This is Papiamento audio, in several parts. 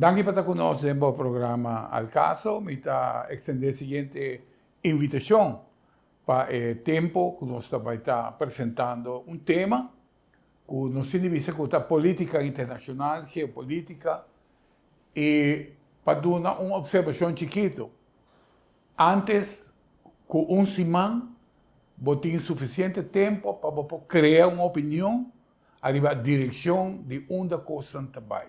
Danki pa ta ku nos den bo programa Al Caso. Mi ta ekstendé siguiente invitashon pa e tempu ku nos ta bai ta presentando un tema ku nos tin di bisa ku ta polítika internashonal, geopolítika, i pa duna un opservashon chikitu, antes ku un siman bo tin sufisiente tempu pa bo por krea un opinion ariba direkshon di unda kosnan ta bai.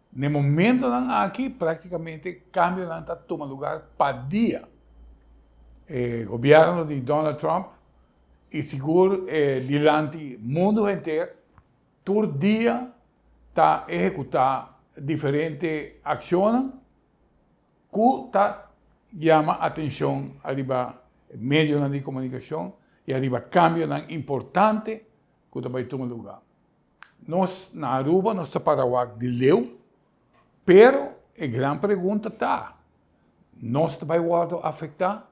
Na e momentonan aki praktikamente kambionan ta tuma lugar pa dia. E gobièrnu di Donald Trump i sigur dilanti mundu henter tur dia ta ehekutá diferente akshonnan ku ta yama atenshon ariba medionan di komunikashon i ariba kambionan importante ku ta bai tuma lugá. Nos na Aruba nos ta para wak di leu, pero e gran pregunta ta, nos ta bai wòrdu afektá?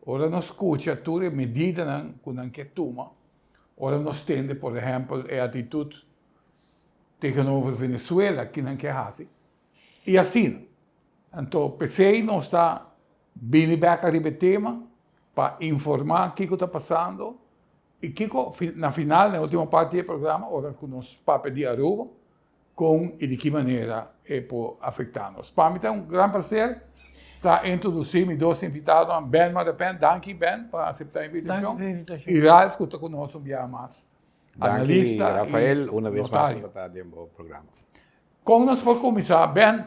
Ora nos skucha tur e medidanan ku nan ke tuma, ora nos tende por ehèmpel e atitut tegenover Venezuela ki nan ke hasi, i asina. Anto p'esei nos ta bini bèk ariba e tema pa informá kiko ta pasando I kiko na final, na e ultimo parti di e programa, ora ku nos papia di Aruba, kon i di ki manera e por afektá nos. Pa mi ta un gran plaser ta introdusí mi dos invitadonan, Ben Madepen, danki Ben pa aseptá e invitashon, i Ralph ku ta ku nos un biaha mas, analista i notario. Danki Rafael, una bes mas pa ta den bo programa. Kon nos por kuminsá, Ben?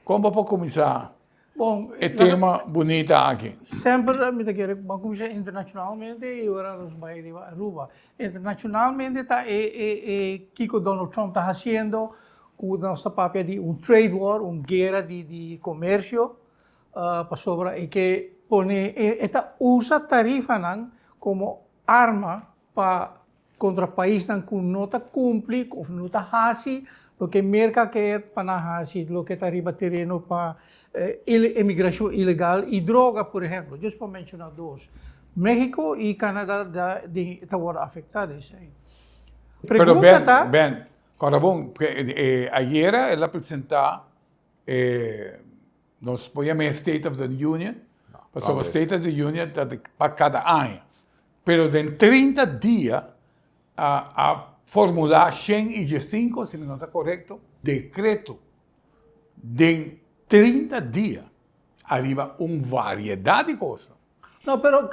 Kon bo por kuminsá e tema bunita aki? Semper mi ta kere ban kuminsá internashonalmente i ora nos bai riba Aruba. Internashonalmente ta e e kiko Donald Trump ta hasiendo ku nos ta papia di un trade war, un guera di di komersio, pasobra e ke pone e ta usa tarifanan komo arma pa Kontra paisnan ku no ta kumpli òf no ta hasi loke Merka ke pa nan hasi, loke ta riba tereno pa emigrashon ilegal i droga, por ehèmpel, just pa menshoná dos. México i Canada ta wòrdu afektá di esei. Pero Ben, Ben, kòrda bon, ayera el a presentá e Nos por yama e State of the Union, pasobra State of the Union ta pa kada aña. Pero den 30 dia a formula 115, si mi no ta korekto, dekreto den 30 dia ariba un variedat di kosnan. No, pero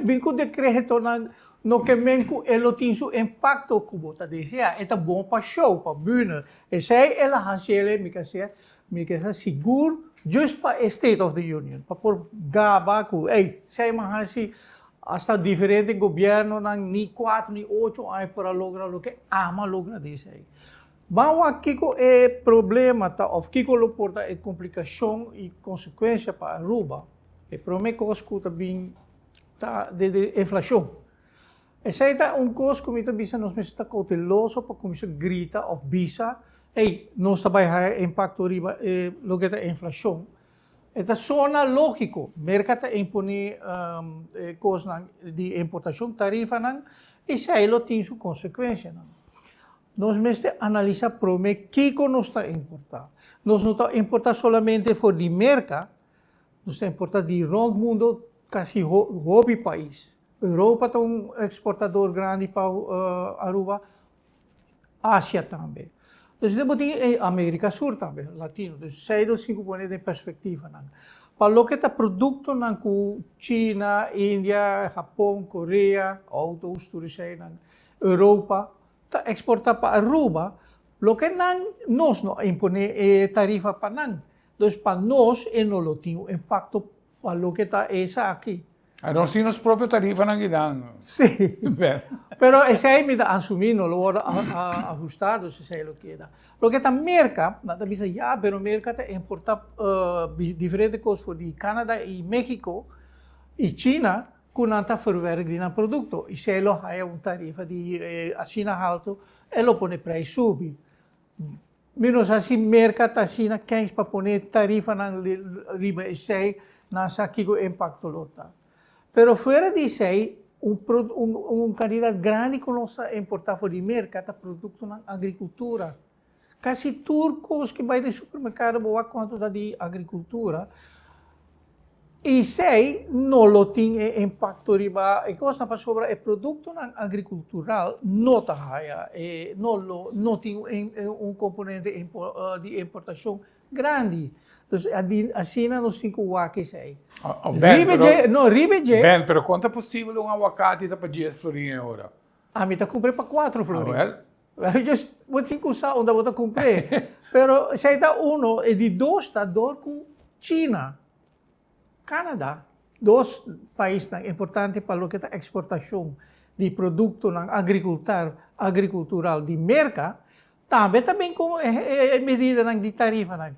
bin ku dekretonan no ke men ku e lo tin su impakto ku bo ta desea. E ta bon pa show, pa bühne. Esei el a hasi el, mi ke sier, mi ke sa sigur just pa e State of the Union, pa por gaba ku, ey, esei mi a hasi hasta diferente gobiernonan ni kuater ni ocho aña por a logra loke ami a logra di esei. Ban wak kiko e problema ta òf kiko lo por ta e komplikashon i konsekuensia pa Aruba. E prome kos ku ta bin ta di di inflashon. Esei ta un kos ku mi ta bisa nos mester ta kouteloso pa kuminsá grita òf bisa, ey, nos ta bai haya impakto riba e loke ta inflashon. E ta sona lógiko, Merka ta imponé e kosnan di importashon, tarifanan, esei lo tin su konsekuensianan. Nos mester analisá promé kiko nos ta importá. Nos no ta importá solamente for di Merka, Nos ta importa di rond mundo casi hopi pais. Europa ta un exportador grandi pa Aruba, Asia tambe. Dus bo tin America Sur tambe, Latino. Dus esei nos tin cu pone den perspectivanan. Pa loke ta productonan cu China, India, Japon, Korea, autos, tur eseinan, Europa ta exporta pa Aruba, loke nan nos no a impone e tarifa pa nan. Dus pa nos e no lo tin un impacto pa loke ta esaki. A nos tin nos propio tarifanan kinan. Sí. Pero esei mi ta asumi no lo worde ahusta, dus esei lo keda. Loke ta Merca, nan ta bisa ya, pero Merca ta importa diferente cos for di Canada y Mexico y China cu nan ta verwerk di nan producto. Esei lo haya un tarifa di asina halto, e lo pone prijs subi. Mi no sa si Merka ta asina kens pa pone tarifanan riba esei, nan sa kiko e impakto lo ta. Pero fuera di esei, un un kantidat grandi ku nos ta importá for di Merka ta produktonan agrikultura. Kasi tur kos ku bai den supermerkado bo wak kuantu ta di agrikultura. Esei no lo tin e impakto riba e kosnan pasobra e produktonan agrikultural no ta haya e no lo no tin un komponente di importashon grandi. Dus asina nos tin ku wak esei. Ben, Riba dje, no, riba dje. Ben, pero kon ta posibel un awakati ta pa dies florin e ora? Ami ta kumpr'é pa kuatro florin. Awel. Dus bo tin ku sa unda bo ta kumpr'é. Pero esei ta uno. E di dos ta dor ku China, Canada, dos paisnan importante pa loke ta eksportashon di produktonan agrikultural di Merka, tambe ta bin ku e medidanan di tarifanan.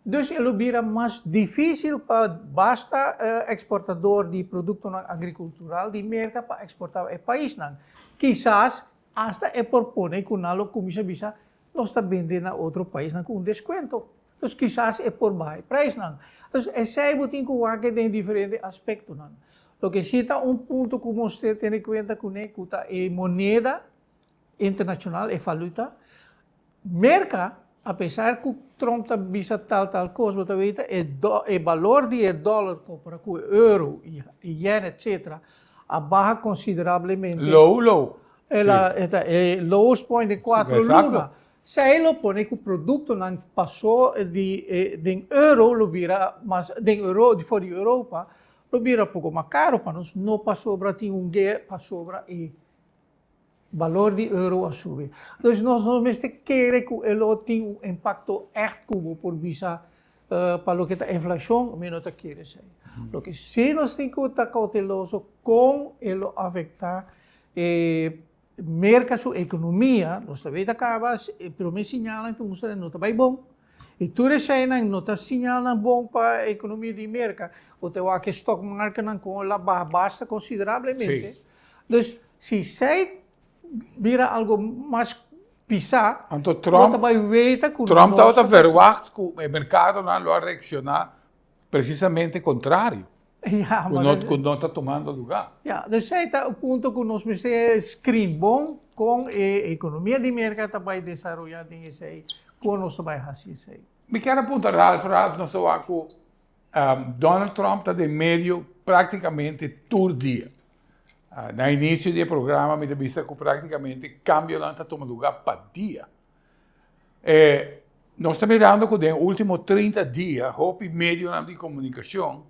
Dus e lo bira mas difísil pa basta eksportador di produktonan agrikultural di Merka pa eksportá e paisnan. Kisas asta e por pone ku nan lo kuminsá bisa nos ta bende na otro paisnan ku un deskuento. Dus kisas e por baha e preisnan. Dus esei bo tin ku wak den diferente aspektonan. Loke si ta un punto ku mester tene kuenta kuné ku ta e moneda internashonal, e valuta. Merka, apesar ku Trump ta bisa tal tal kos, bo ta weta e e balor di e dòler kompara ku e euro i yen etcetera a baha konsiderablemente. Low, low. El a e ta e lowest point den kuatro luna. Esei lo pone ku produktonan pasó di den euro lo bira mas den euro for di Europa lo bira poko mas karo pa nos no pasobra tin un guera pasobra e Balor di euro a subi. Dus nos no mester kere ku e lo tin un impakto ègt ku bo por bisa pa loke ta inflashon, mi no ta kere esei. Loke si nos tin ku ta kouteloso kon e lo afektá e Merka su ekonomia, nos ta weta kaba e promé siñalnan ta mustra no ta bai bon. I tur eseinan no ta siñalnan bon pa ekonomia di Merka. Bo ta wak e stòkmarketnan kon el a baha basta konsiderablemente. Dus si esei bira algo mas pisá, Anto bo Trump, ta bai weta ku Trump nos tabata ta verwacht ku e merkadonan lo a reakshoná presisamente kontrario, Ja, ku maar no dat- ku no ta tumando lugá. Ja, dus esei ta un punto ku nos mester screen bon kon e ekonomia di Merka ta bai desaroyá den esei, kon nos ta bai hasi esei. Mi kier a punta Ralph, Ralph nos ta wak ku Donald Trump ta den medio práktikamente tur dia. Na inicio di e programa mi ta bisa cu practicamente cambionan ta tuma lugar pa dia. E, nos ta mirando cu den ultimo 30 dia hopi medionan di comunicacion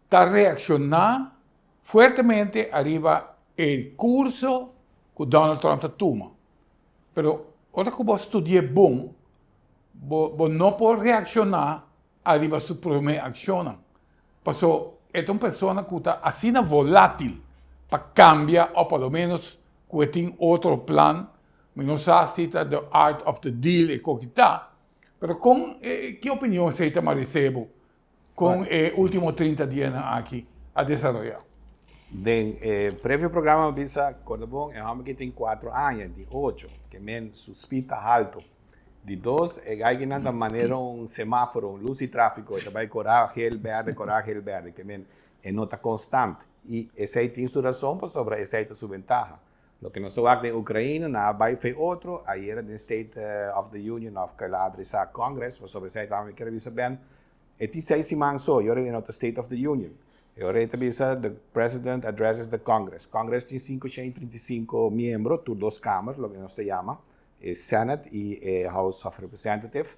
ta reacciona fuertemente ariba e curso cu Donald Trump ta tuma. Pero ora cu bo studi'e bon, bo, bo no por reacciona ariba su prome accionnan. Paso e ta un persona cu ta asina volatil pa cambia of por lo menos cu e tin otro plan, mi no sa si ta the art of the deal e koki ta, pero con ki opinion esey ta marece bo con e ultimo 30 dianan aki a desaroya? Den e previo programa mi bisa, corda bon, e homber ki tin cuatro aña, di ocho, ke men su speed ta halto. Di dos, e gaikinan ta manera un semáforo, un lus di tráfiko, e ta bai korá, gel, bèrdè, korá, gel, bèrdè. Ke men, e no ta konstant. I esei tin su rason pasobra esei ta su bentaha. Loke nos ta wak den Ukraina, nan a bai fe otro, ayera den State of the Union òf ku el a adresá Congress, pasobra esei tambe mi kier a bisa Ben, e tin seis siman so, i ora e no ta State of the Union. E ora e ta bisa the President addresses the Congress. Congress tin 535 miembro, tur dos kamer, loke nos ta yama. e Senate i e House of Representative,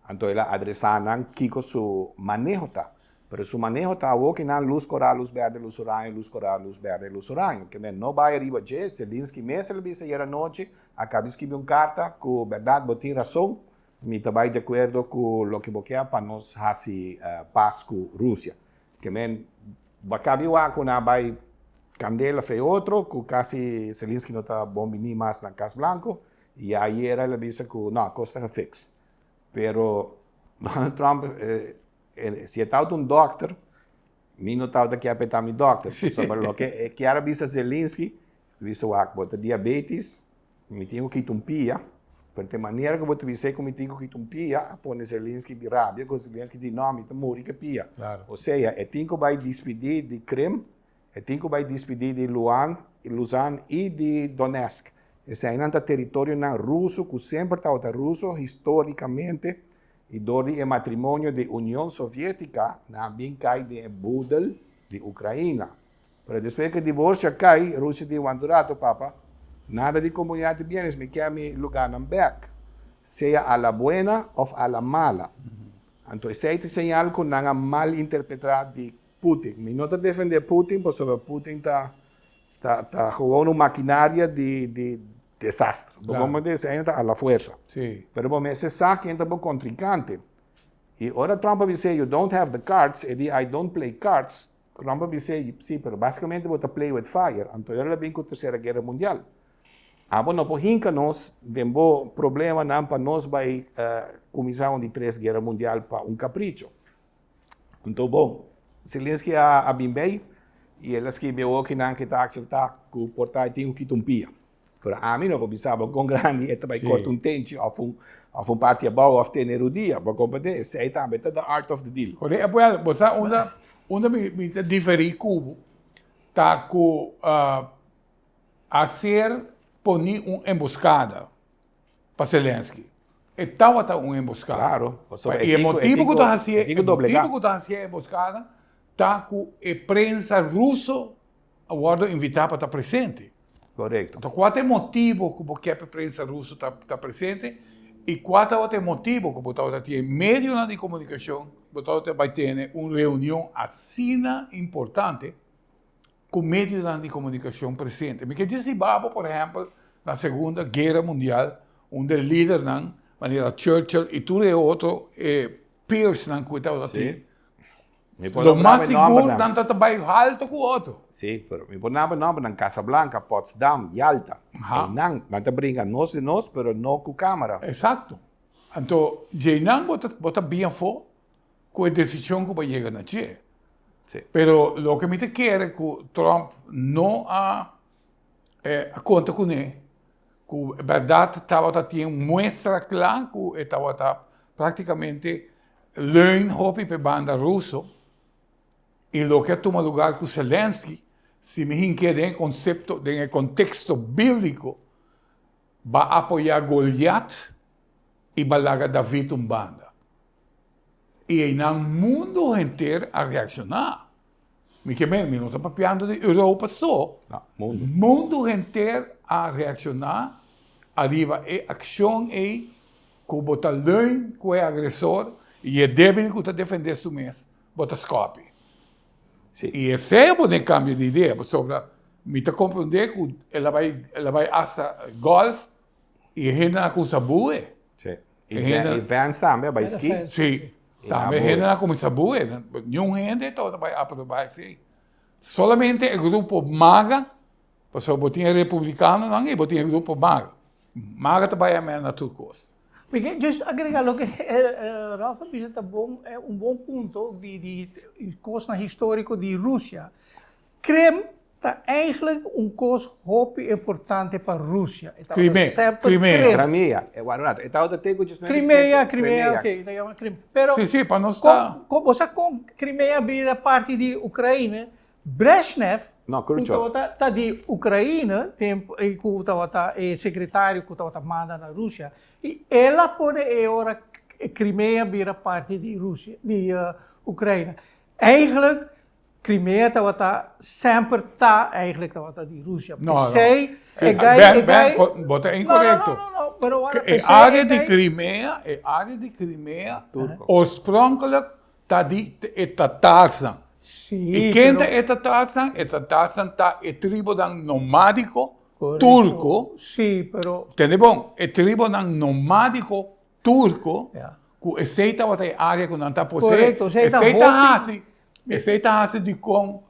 anto el a adresá nan kiko su maneho ta. Pero su maneho ta awor ki nan lus korá, lus bèrdè, lus oraño, lus korá, lus bèrdè, lus oraño. Ke men no bai ariba dje, Zelinski mes el a bisa ayer anochi, a kabi skibi un karta ku bèrdat bo tin rason, mi ta bai di akuerdo ku loke bo ke pa nos hasi pas ku Rusia. Ke men bo a kabi wak ku nan a bai kandela fe otro ku kasi Zelinski no ta bon bini mas na Kas Blanko i ayera el a bisa ku no kos ta gefiks. Pero Donald Trump si e tabata un dòkter mi no tabata kier pa e ta mi dòkter pasobra loke e kier a bisa Zelinski a bisa wak bo ta diabetis Mi tin ku kita un pia, pero te manera ku bo ta bis'é ku mi tin ku kita un pia, a pone Zelenski di rabia, ku Zelenski di no, mi ta muri ku e pia. Osea, e tin ku bai dispidí di Krim, e tin ku bai dispidí di Luan, Luzan i di Donetsk. Eseinan ta teritorionan ruso ku semper tabata ruso histórikamente i dor di e matrimonio di Union Soviétika nan a bin kai den e budel di Ukraina. Pero despues ku e divorsio a kai, Rusia di wanta un rato, Papa, nada di komunidat di bienes, mi kier mi lugánan bèk, sea a la buena òf a la mala. Anto esei ta señal ku nan a malinterpretá di Putin. Mi no ta defendé Putin pasobra Putin ta ta ta gewoon un makinaria di di desastre. Bo como di esei ta a la fuerza. Sí. Pero bo mester sa ken ta bo kontrinkante. I ora Trump a bis'é you don't have the cards, e di I don't play cards, Trump a bis'é si, pero basikamente bo ta play with fire. Anto ora el a bin ku Tersera Guera Mundial. Abo no por hinka nos den bo problemanan pa nos bai kuminsá un di tres guera mundial pa un kapricho. Anto bon, Zelensky a a bin bei i el a skirbi awor ki nan ke ta akseptá ku por ta e tin ku kita un pia. Pero ami no por bisa bo kon grandi e ta bai korta un tenchi òf un òf un parti abou òf tene rudia. Bo komprendé? Esei tambe ta the art of the deal. Kore'e pueblo, bo sa unda unda mi mi ta diferí ku bo ta ku a ser poni un emboskada pa Zelensky. E tabata un emboskada. Claro. Pa e motibu ku ta hasié, e motibu ku ta hasié e emboskada ta ku e prensa ruso a wòrdu invitá pa ta presente. Korekto. Anto kua ta e motibu ku bo ke pa e prensa ruso ta ta presente i kua tabata e motibu ku bo tabata tin e medionan di komunikashon bo tabata bai tene un reunion asina importante ku medionan di komunikashon presente. Mi ke disi babo, por ehèmpel, na Segunda Guera Mundial, unda e lidernan manera Churchill i tur e otro e peersnan ku e tabata tin, lo mas sigur nan tabata bai haltu ku otro. Sí, pero mi por naba nòmbernan, Casablanca, Potsdam, Yalta. Einan nan ta bringa nos di nos, pero no ku kámara. Eksakto. Anto djeinan bo ta bo ta bin afó ku e desishon ku bo a yega na dje. Pero loke mi ta kere ku Trump no a a konta kuné, ku bèrdat tabata tin un muestra kla ku e tabata praktikamente leun hopi pa e banda ruso i loke a tuma lugar ku Zelensky, si mi hink'é den e konsepto, den e konteksto bíbliko, ba apoyá Goliat i ba laga David un banda. I einan mundu henter a reakshoná. Mi ke men, mi no ta papiando di Europa so. No, mundu. Mundu henter a reakshoná ariba e akshon ei ku bo ta leun ku e agresor i e débil ku ta defendé su mes, bo ta skòpi. Sí. I esei a pone kambio di idea, pasobra mi ta komprondé ku el a bai, el a bai hasta gòlf i e hendenan a kuminsá bue. Sí. I Vance tambe a bai ski. Sí, tambe hendenan a kuminsá bue. Niun hende tabata bai aprobá esei. Solamente e grupo MAGA, pasobra bo tin e republikanonan i bo tin e grupo MAGA. MAGA ta bai amèn na tur kos. Mi ke just agrega loke Ralph a bisa ta bon, un bon punto di di kosnan historiko di Rusia. Krim ta eigenlijk un kos hopi importante pa Rusia. E tabata semper Crimea. Crimea. E wak un rato. E tabata te ku just Crimea, Crimea, ok, ta yama Crimea. Pero Sí, sí, pa nos ta. Kon, bo sa kon Crimea bira parti di Ukraine? Brezhnev, No, ku Khrushchev. tabata ta di Ukraine tempu ei ku tabata e sekretario ku tabata manda na Rusia, i el a pone e ora Crimea bira parti di Rusia, di Ukraine. Eigenlijk Crimea tabata semper ta eigenlijk tabata di Rusia. No, no. P'esei Sí, e gai, Ben, e Ben, gai. bo ta No, no, inkorekto. no, no, no, pero wara, E p'esei área e di gai. Crimea, e área di Crimea Turko. oorspronkelijk ta di e Tatarsnan. Sí, I ken ta pero. e Tatarsnan? E Tatarsnan ta e tribonan nomádiko Korekto. turko. Sí, pero. Tende bon, e tribonan nomádiko turko Ja. ku esei tabata e área ku nan ta poseé. Korekto, esei ta Esei ta hopi. hasi, esei ta hasi dikon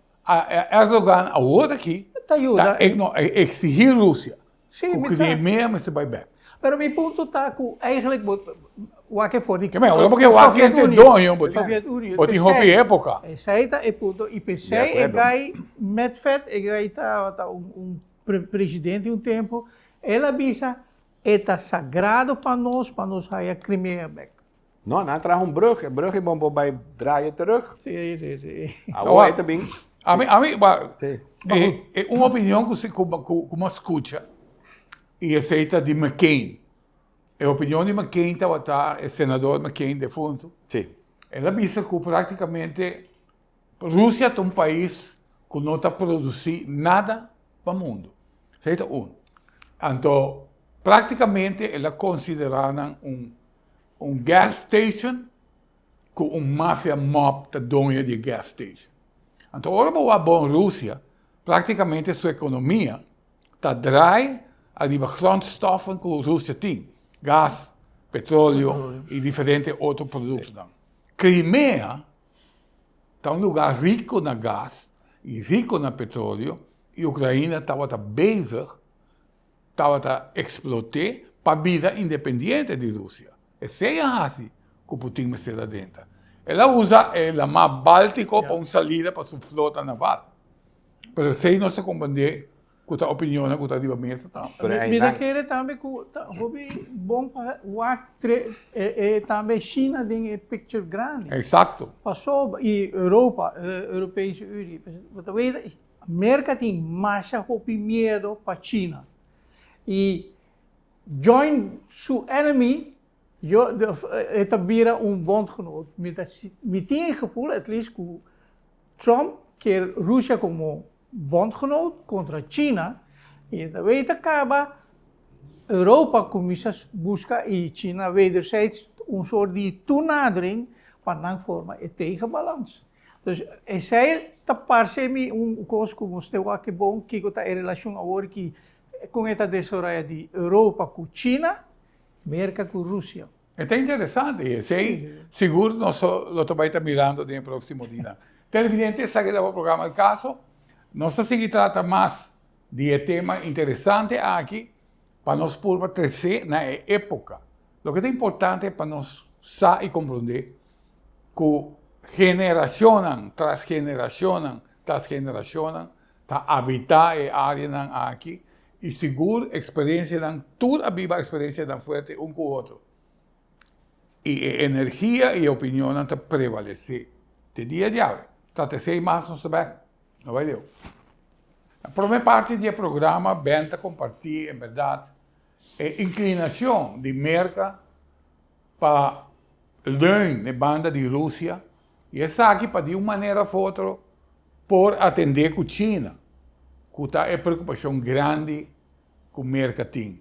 Erdogan awor aki Ta yuda. ta no, eksihí Rusia Sí, ku mi sa. Crimea mester bai bèk. Pero mi punto ta ku eigenlijk bo wak for di Ke men, ora porque wak Soviet e Unie. doño, bo tin, Soviet Unie. bo tin hopi époka. Esei ta e punto i De p'esei e akuerdo. gai Medved, e gai tabata un un presidente un tempu, el a bisa E ta sagrado pa nos pa nos haya Crimea bek. No, nan a traha un brug, e brug ei bon por bai draai terug. Sí, sí, sí. Awor ei ta bin. Ami, ami, ba, Sí. e, e un opinion ku si, ku, ku, ku mi a skucha. I esei ta di McCain. E opinion di McCain tabata, e senador McCain defuntu, el a bisa ku praktikamente Rusia ta un pais ku no ta produsí nada pa mundu. Esei ta unu. Anto praktikamente el a konsiderá nan un un gas station ku un mafia mob ta doño di e gas station. Anto ora bo wak bon Rusia, praktikamente su ekonomia ta draai ariba grondstoffen ku Rusia tin, gas, petroleo i diferente otro produktonan. Crimea ta un lugá riko na gas i riko na petroleo i Ukraina tabata bezig, tabata eksplot'é pa bira independiente di Rusia. Esei a hasi ku Putin mester a drenta. El a usa e Lamá Báltiko pa un salida pa su flota naval. Pero esei nos ta komprendé ku ta opinionnan ku ta riba mesa tambe. Pero Mi ta kere tambe ku ta hopi bon pa wak tre e tambe China den e picture grandi. Eksakto. Pasobra i Europa, Europese Unie. Bo ta weta Merka tin masha hopi miedo pa China. I join su enemy yo e ta bira un bondgenoot. Mi ta mi tin e gevoel at least ku Trump kier Rusia komo bondgenoot kontra China i e ta weta kaba Europa kuminsa buska i China wederzijds un soort di toenadering pa nan forma e tegenbalans. Dus esei ta parse mi un kos ku mester wak bon kiko ta e relashon awor ki kon e ta desaroya di Europa ku China, Merka ku Rusia. E ta interesante y esey sigur nos lo ta bay ta mirando den e proximo dianan. Televidente, esaki ta bo programa El Caso. Nos ta sigui trata mas di e tema interesante aki pa nos purba trece na e epoca. Loke ta importante pa nos sa y comprende cu generacionnan tras generacionnan tras generacionnan ta habita e areanan aki y sigur experiencianan, tur a biba experiencianan fuerte un cu otro. Y e energia y e opinionnan ta prevalece te dia djawe. Ta tesey mas nos ta bek, no bay leu. Na prome parti di e programa Ben ta comparti en berdad e inclinacion di Merca pa leun n'e banda di Rusia y esaki pa di un manera of otro por atende cu China, cu ta e preocupacion grandi cu Merca tin.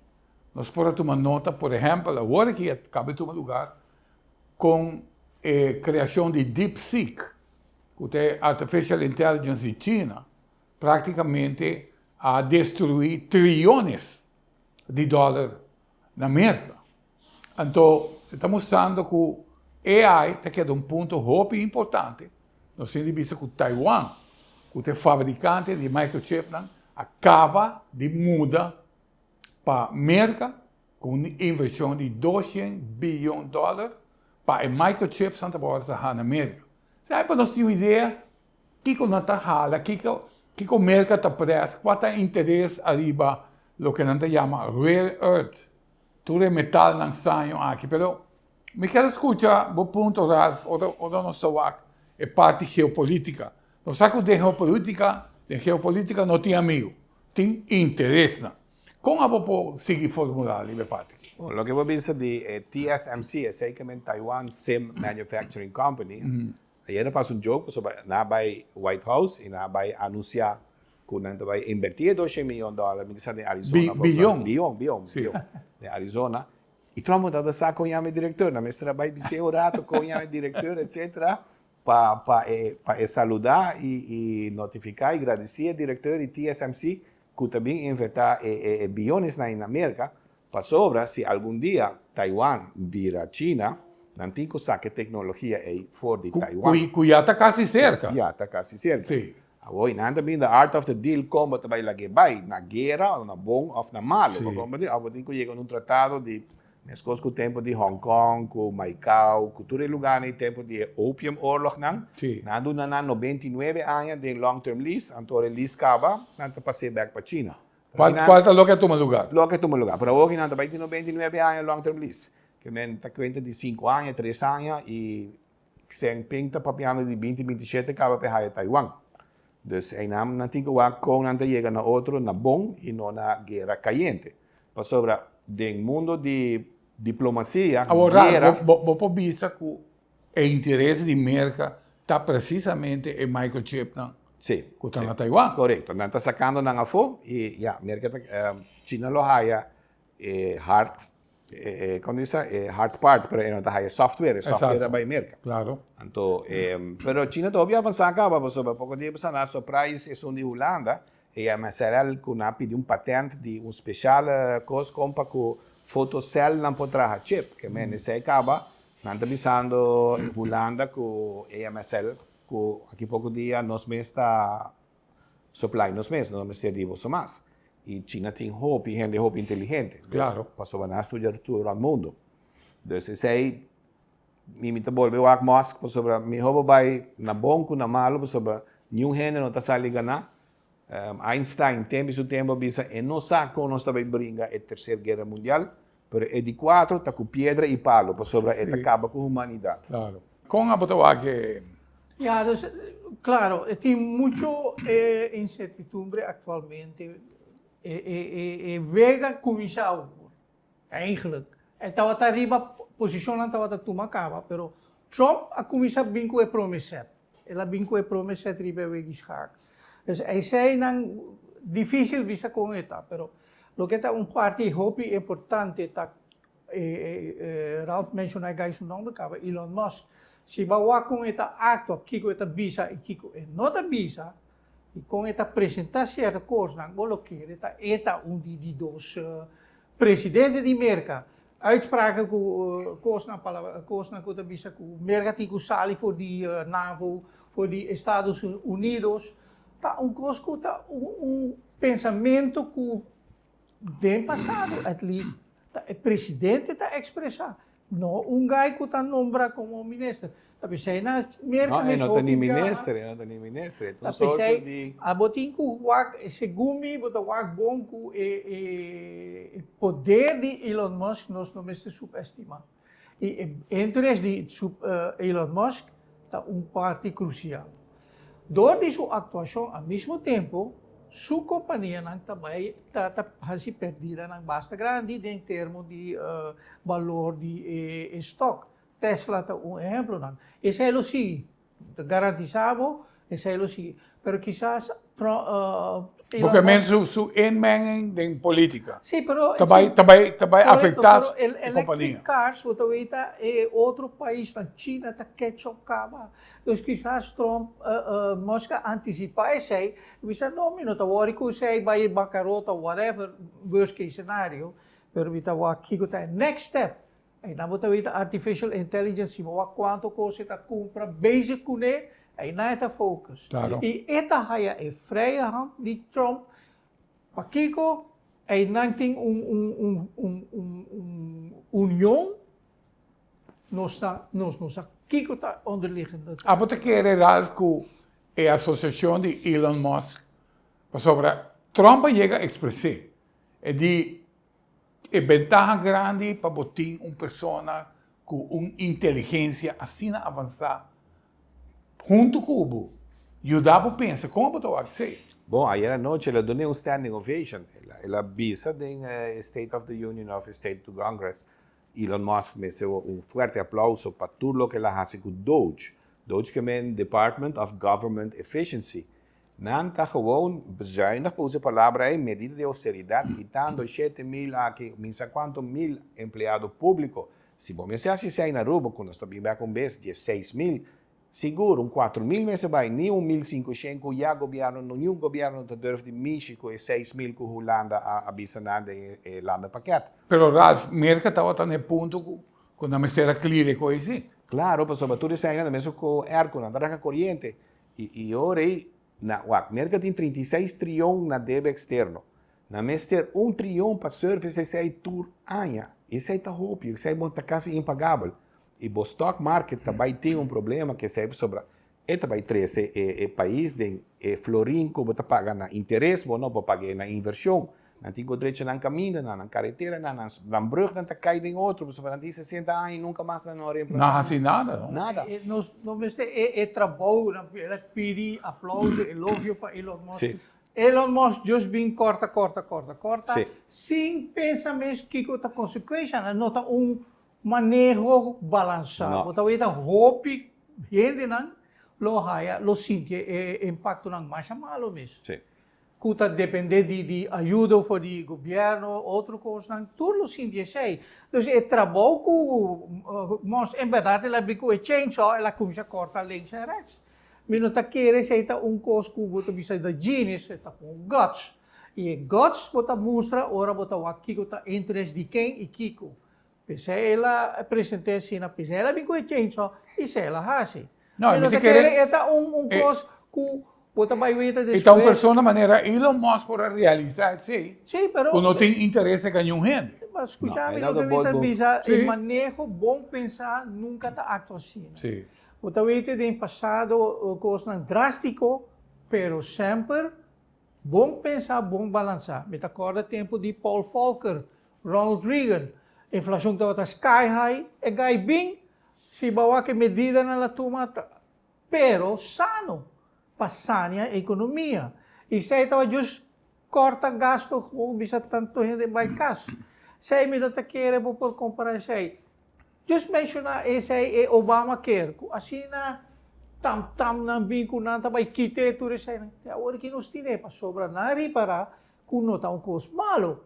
Nos por a tuma nota, por ehempel, awor aki a caba di tuma lugar con e creacion di DeepSeek, cu ta e artificial intelligence di China, practicamente a destrui triones di dollar na Merca. Anto e ta mustrando ku AI ta keda un punto hopi importante. Nos tin di bisa ku Taiwan, ku ta e fabrikante di microchipnan, a kaba di muda pa Merka ku un invershon di doshen biyon dòler pa e microchipsnan ta por wòrdu traha na Merka. Esei pa nos tin un idea kiko nan ta hala, kiko kiko Merka ta pres, kua ta interes ariba loke nan ta yama rare earth. Tur e metalnan straño aki, pero mi kier a scucha bo punto Ralph ora ora nos ta wak e parti geopolitica. Nos sa cu den geopolitica, den geopolitica no tin amigo, tin interesnan. Con abo por sigui formula riba e parti aki? Bon, loke bo bisa di e TSMC, esei ke men Taiwan Sim Manufacturing Company, Ayer a pasa un joke pasobra nan a bai White House y nan a bai anuncia cu nan ta bai inverti e doshen miyon dollar, mi ta sa den Arizona. Biyon. Biyon, biyon, biyon. Den Arizona. Y Trump no tabata sa con yama e director. Nan mester a bai bis'é un rato con yama e director, etcetera, pa pa e pa e saluda y y notifica y gradici e director di TSMC cu ta bin inverta e e e biyonesnan na Merca. Pasobra si algun dia Taiwan bira China, nan tin ku saka e teknologia ei for di Taiwan. Ku ya ta kasi serka. Ku ya ta kasi serka. Si. Awor, i nan ta bin the art of the deal kon bo ta bai lag'é bai, na guera o na bon òf na malu. Si. Bo komprendé? Òf bo tin ku yega na un tratado di, meskos ku tempu di Hong Kong, ku Maicao, ku tur e lugánan ei tempu di e opium oorlognan. Si. Nan a duna nan 99 aña den long term lease, anto ora e lease kaba, nan ta pas'é bèk pa China. Cual cual ta loke a tuma lugar? Loke a tuma lugar. Pero awor nan ta bai tin 99 aña long term lease. Ke men ta cuenta di 5 aña, 3 aña y Xi Jinping ta papiando di 2027 caba pe haya Taiwan. Dus einan nan tin cu wak con nan ta yega na otro na bon y no na guera cayente. Pasobra den mundo di diplomacia, Awor Ralph, guera. bo por bisa ku e interes di Merka ta presisamente e microchipnan ku ta na Taiwan. Korekto. Nan ta sakando nan afó i ya, Merka ta, China lo haya e hard, kon bisa, e hard part, pero e no ta haya e software, e software ta bai Merka. Claro. Anto, pero China ta hopi avansá kaba pasobra poko dia pasá nan a surprise esun di Hulanda E MSRL ku nan a pidi un patent di un speshal kos kon pa ku fotocell nan por traha chip. Ke men esei kaba nan ta bisando Hulanda ku AMSL ku aki poko dia nos mes ta supply nos mes, nos no mester di boso mas. I China tin hopi hende hopi inteligente. Claro. Pasobra nan a studia tur rònt mundu. Dus esei Mi mi ta bolbe wak Musk pasobra miho bo bai na bon ku na malu pasobra niun hende no ta sali ganá. Einstein tempu su tempu a bisa e no sa kon nos ta bai bringa e terser guera mundial pero e di kuatro ta ku piedra i palu pasobra e ta kaba ku humanidat. Claro. Kon abo ta wak e. Ya, dus, claro, e tin mucho incertidumbre actualmente. E wega cuminsa awor. Eigenlijk, e tabata riba posishonnan tabata tuma kaba, pero Trump a kuminsá bin ku e prome sèt. El a bin ku e prome sèt riba e wegi schaak. Dus eseinan difísil bisa kon e ta, pero loke ta un parti hopi importante ta, Ralph menshoná e guy su nòmber kaba, Elon Musk. Si bo a wak kon e ta aktua, kiko e ta bisa i kiko e no ta bisa, I kon e ta presentá sierto kosnan, bo lo kere ta e ta un di di dos presidente di Merka. Uitspraken ku kosnan palabra kosnan ku ta bisa ku Merka tin ku sali for di NAVO, for di Estados Unidos, ta un kos ku ta un un pensamentu ku Den pasado at least ta e presidente ta expresa, no un guy cu ta nombra como minister. Ta pesey na Merca No, e mes no ta hopi ni biaha. minister, e no ta ni minister, e ta Ta un soort pesey di. abo tin cu wak, segun mi bo ta wak bon cu e e poder di Elon Musk nos no mester subestima. I e interes di Elon Musk ta un parti krusial. Dor di su aktuashon a mismo tempu, su kompanianan ta bai ta ta hasi pèrdidanan basta grandi den termo di balor di e stok. Tesla ta un ehemplonan. Esei lo sigui. Ta garantisa bo esei lo sigui. Pero kisas Trump, Elon Bo ke men su su inmenging den politica. Sí, pero Ta bai ta bai ta bai Correcto, afecta pero el e compania. electric cars bo ta weta e otro paisnan, China ta catch up caba. Dus kisas Trump, Musk a anticipa esei y bisa no mi no ta worry cu esei bai bancarota whatever, worst case scenario, pero mi ta wak kico ta e next step. Einan bo ta weta artificial intelligence si bo wak cuanto cos e ta cumpra bezig cune, einan e ta focus. Claro. Y e ta haya e vrije hand di Trump, pakico einan tin un un un un un un union, nos ta nos no sa kico ta onderliggende. Abo ta kere Ralph cu e asociacion di Elon Musk, pasobra Trump a yega expres'e, e di E bentaha grandi pa bo tin un persona ku un inteligensia asina avansá huntu ku bo, yuda bo pensa kon bo ta wak esei. Bon, ayer anochi el a dun'é un standing ovation. El a bisa den e State of the Union of e State to Congress, Elon Musk mester un fuerte aplauso pa tur loke el a hasi ku Doge. Doge ke men Department of Government Efficiency. Nan ta gewoon bezuinig, pa usa e palabra ei, medida di austeridat, kitando 7000 aki, mi sa kuantu mil empleado públiko. Si bo mester hasi esei na Aruba, ku nos ta bin bek un bes, 16 mil, sigur un 4000 mester bai, ni un 1500 ku ya gobièrnu, niun gobièrnu no ta durf di mishi ku e 6000 ku Hulanda a a bisa nan den e landenpakket. Pero Ralph, Merka tabata na e punto ku ku nan mester a clear e koe si. Klaro, pasobra tur esei nan ta mesun ku airco, nan ta raka koriente. I ora ei, na, wak, Merka tin 36 trion na debe eksterno. Nan mester un trion pa service esei tur aña. Esei ta hopi, esei bo ta kasi impagabel. I bo stock market ta bai tin un problema ku esei pasobra e ta bai trese e e pais den e florin ku bo ta paga na interes bo no por pag'é na invershon. Nan tin ku drecha nan kamindanan, nan kareteranan, nan nan brugnan ta kai den otro pasobra nan tin 60 aña i nunka mas nan no a No reemplasá hasi nan. nada, no? Nada. E nos no mester e e trabou nan el a pidi aplauso, elogio pa Elon Musk. Sí. Elon Musk just bin corta, corta, corta, corta, sin pensa mes kico ta consecuencianan. No ta un maneho balansa. No. Bo ta weta hopi hendenan lo haya, lo sinti e impactonan masha malo mes. Cu ta depende di di ayudo for di gobierno, otro cosnan, tur lo sinti esey. Dus e trabou cu Musk en berdad el a bin cu e chainsaw, el a cuminsa corta links en rechts. Mi no ta kere esey ta un cos cu bo ta bisa ta genius, e ta con guts. Y e guts bo ta mustra ora bo ta wak kico ta interest di ken y kico. P'esei el a present'é asina, p'esei el a bin ku e chainsaw i esei el a hasi. No, Mi mi no ta ta kere kere e ta un un e kos ku bo ta bai weta e ta un despues. persona manera Elon Musk por a realisá esei Sí, pero ku no tin interes den niun hende. Mas No, skucha e mi ta loke mi bot ta bo. bisa, e Sí. maneho bon pensá nunka ta aktua asina. Sí. Bo ta weta den pasado kosnan drástiko, pero semper bon pensá, bon balansá. Mi ta kòrda tempu di Paul Volcker, Ronald Reagan, inflacion tabata sky high, e gai bin, si bo wak e medidanan la tuma ta, pero sano, pa sania e economia. Y esey tabata just corta gasto, gewoon bisa tanto hende bay cas. Esey mi no ta kere bo por compara esey. Just menciona esey e Obamacare, cu asina tam tam nan bin cu nan ta bay kite tur eseynan. Te awor ki nos tine, pasobra nan ripara cu no ta un cos malo.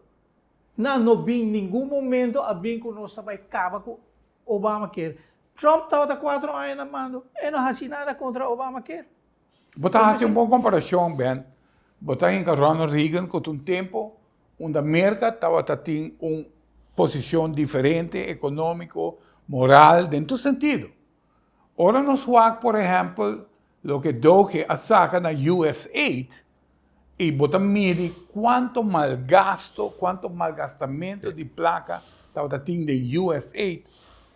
Nan no bin ningun momento a bin cu nos ta bay caba cu Obamacare. Trump tabata cuatro aña na mando, e no haci nada contra Obamacare. Bo ta haci un bon comparacion, Ben. Bo ta hinca Ronald Reagan cu ta un tempo unda Merca tabata tin un posicion diferente, economico, moral, den tur sentido. Ora nos wak, por ehempel, loke Doge a saca na USAID, y bo ta midi cuanto malgasto, cuanto malgastamento di placa tabata tin den USAID,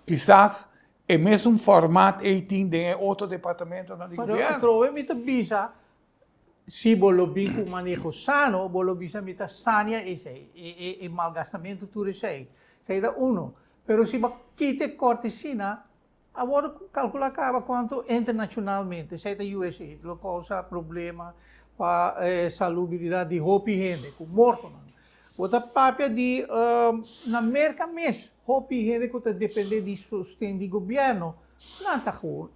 kisas e mesun format ey tin den e otro departamentonan di Pero gobierno. atrobe mi ta bisa, si bo lo bin cu maneho sano, bo lo bisa mi ta sania esey, e malgastamento tur esey. Esey ta uno. Pero si bo kita e cortesina, A wòrdu kalkulá kaba kuantu internashonalmente, esei ta USA, lo kousa problema pa e salubridat di hopi hende ku mortonan. Bo ta papia di na Merka mes hopi hende ku ta dependé di sosten di gobièrnu, nan ta gewoon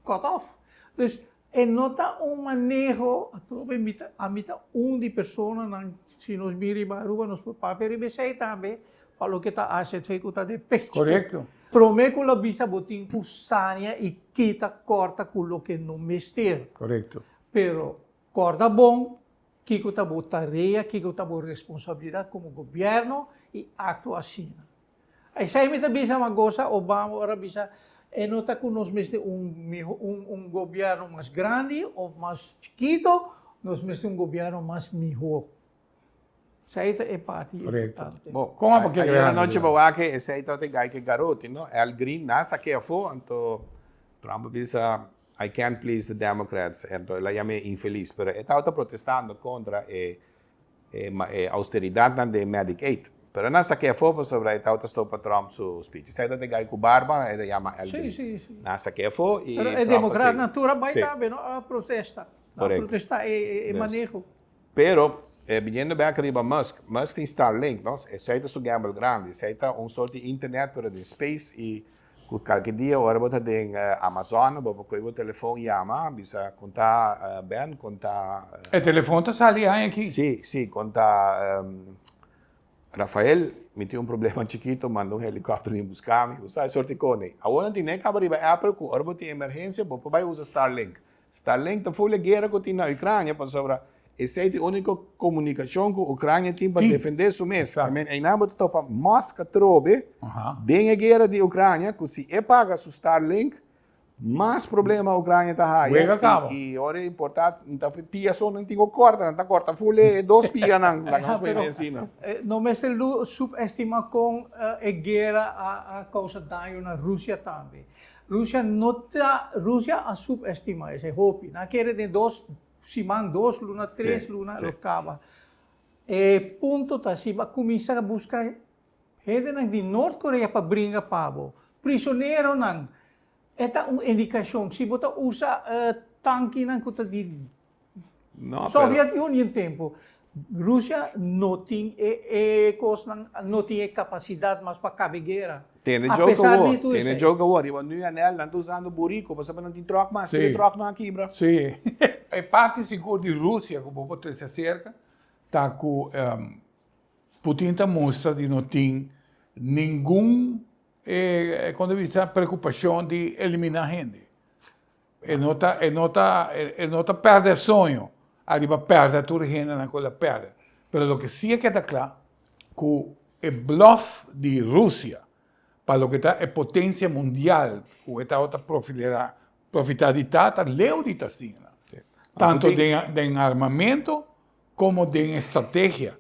cut off. Dus E no ta un maneho, atrobe mi ta, ami ta un di personanan, si nos bin riba Aruba nos por papia riba esei tambe, pa loke ta AZV ku ta den pecho. Korekto. Prome ku lo bisa bo tin ku sania i kita kòrta ku loke no mester. Korekto. Pero kòrda bon kiko ta bo tarea, kiko ta bo responsabilidat komo gobièrnu i aktua asina. Esei mi ta bisa ma gosa Obama ora bisa e no ta ku nos mester un miho un un gobierno mas grandi of mas chikito, nos mester un gobierno mas miho. Esei ta e parti Korekto. importante. Bo, Kon a por ayera grandi nochi bo? bo wak esei tabata e gai ku e garoti, no? Al Green nan sak'é afó, anto Trump a bisa I can't please the Democrats, anto el a yam'é infelis, pero e tabata protestando kontra e E austeridatnan den Medicaid. Pero nan sak'é afó pasobra e tabata stopa Trump su speech. Esei ta e gai ku barba, e ta yama Al Green. Nan sak'é afó i Pero e Trump a sigui. demokratnan tur a bai tambe, no? A protesta. A protesta e maneho. Pero, biniendo bek riba Musk, Musk tin Starlink, no? Esei ta su gamble grandi. Esei ta un sort di internet pero den space i Ku kalke dia ora bo ta den Amazon bo por kohe bo telefon yama bisa kon ta Ben kon ta. E telefon ta sali aña aki? Si si kon ta Rafael mi tin un problema chikito manda un helikòpter bin buska mi bo sa e sorti kos awor nan tin e kaba riba Apple ku ora bo tin emergensia bo por bai usa Starlink Starlink ta full e guera ku tin na Ucrania pasobra esei ta e uniko komunikashon ku Ucrania tin pa defende su mes. I mean einan bo ta topa Musk atrobe den e guera di Ucrania ku si e paga su Starlink mas problema Ucrania ta haya i ora e importa ta pia so nan tin ku korta nan ta korta full e dos pianan laga nos pone asina. No mester subestima kon e guera a kousa daño na Rusia tambe. Rusia no ta, Rusia a subestima esei hopi. Nan a kere den dos siman, dos luna, tres luna lo kaba. E punto ta si bo a kuminsá buska hendenan di Nort Korea pa bringa pa bo, prisoneronan, e ta un indikashon. Si bo ta usa tankinan ku ta di. No, pero- Soviet Union tempo. Rusia no tin e e kosnan, no tin e kapasidat mas pa kabe guera. Tene A joke pesar awor, di tur tene esei. joke awor, riba nu anel nan ta usando burico, pasobra nan tin truck mas, Sí. tur e trucknan a kibra. Sí. E parti sigur di Rusia ku bo por trese aserka ta ku Putin ta mustra di no tin ningun kon ta bisa preokupashon di eliminá hende. E no ta e no ta e no ta pèrdè soño ariba pèrdè tur e hendenan ku el a pèrdè. Pero loke si a keda kla ku e blòf di Rusia pa loke ta e potensia mundial ku e tabata profilera profitá di ta ta leu di ta asina. Tanto den den armamento komo den estrategia.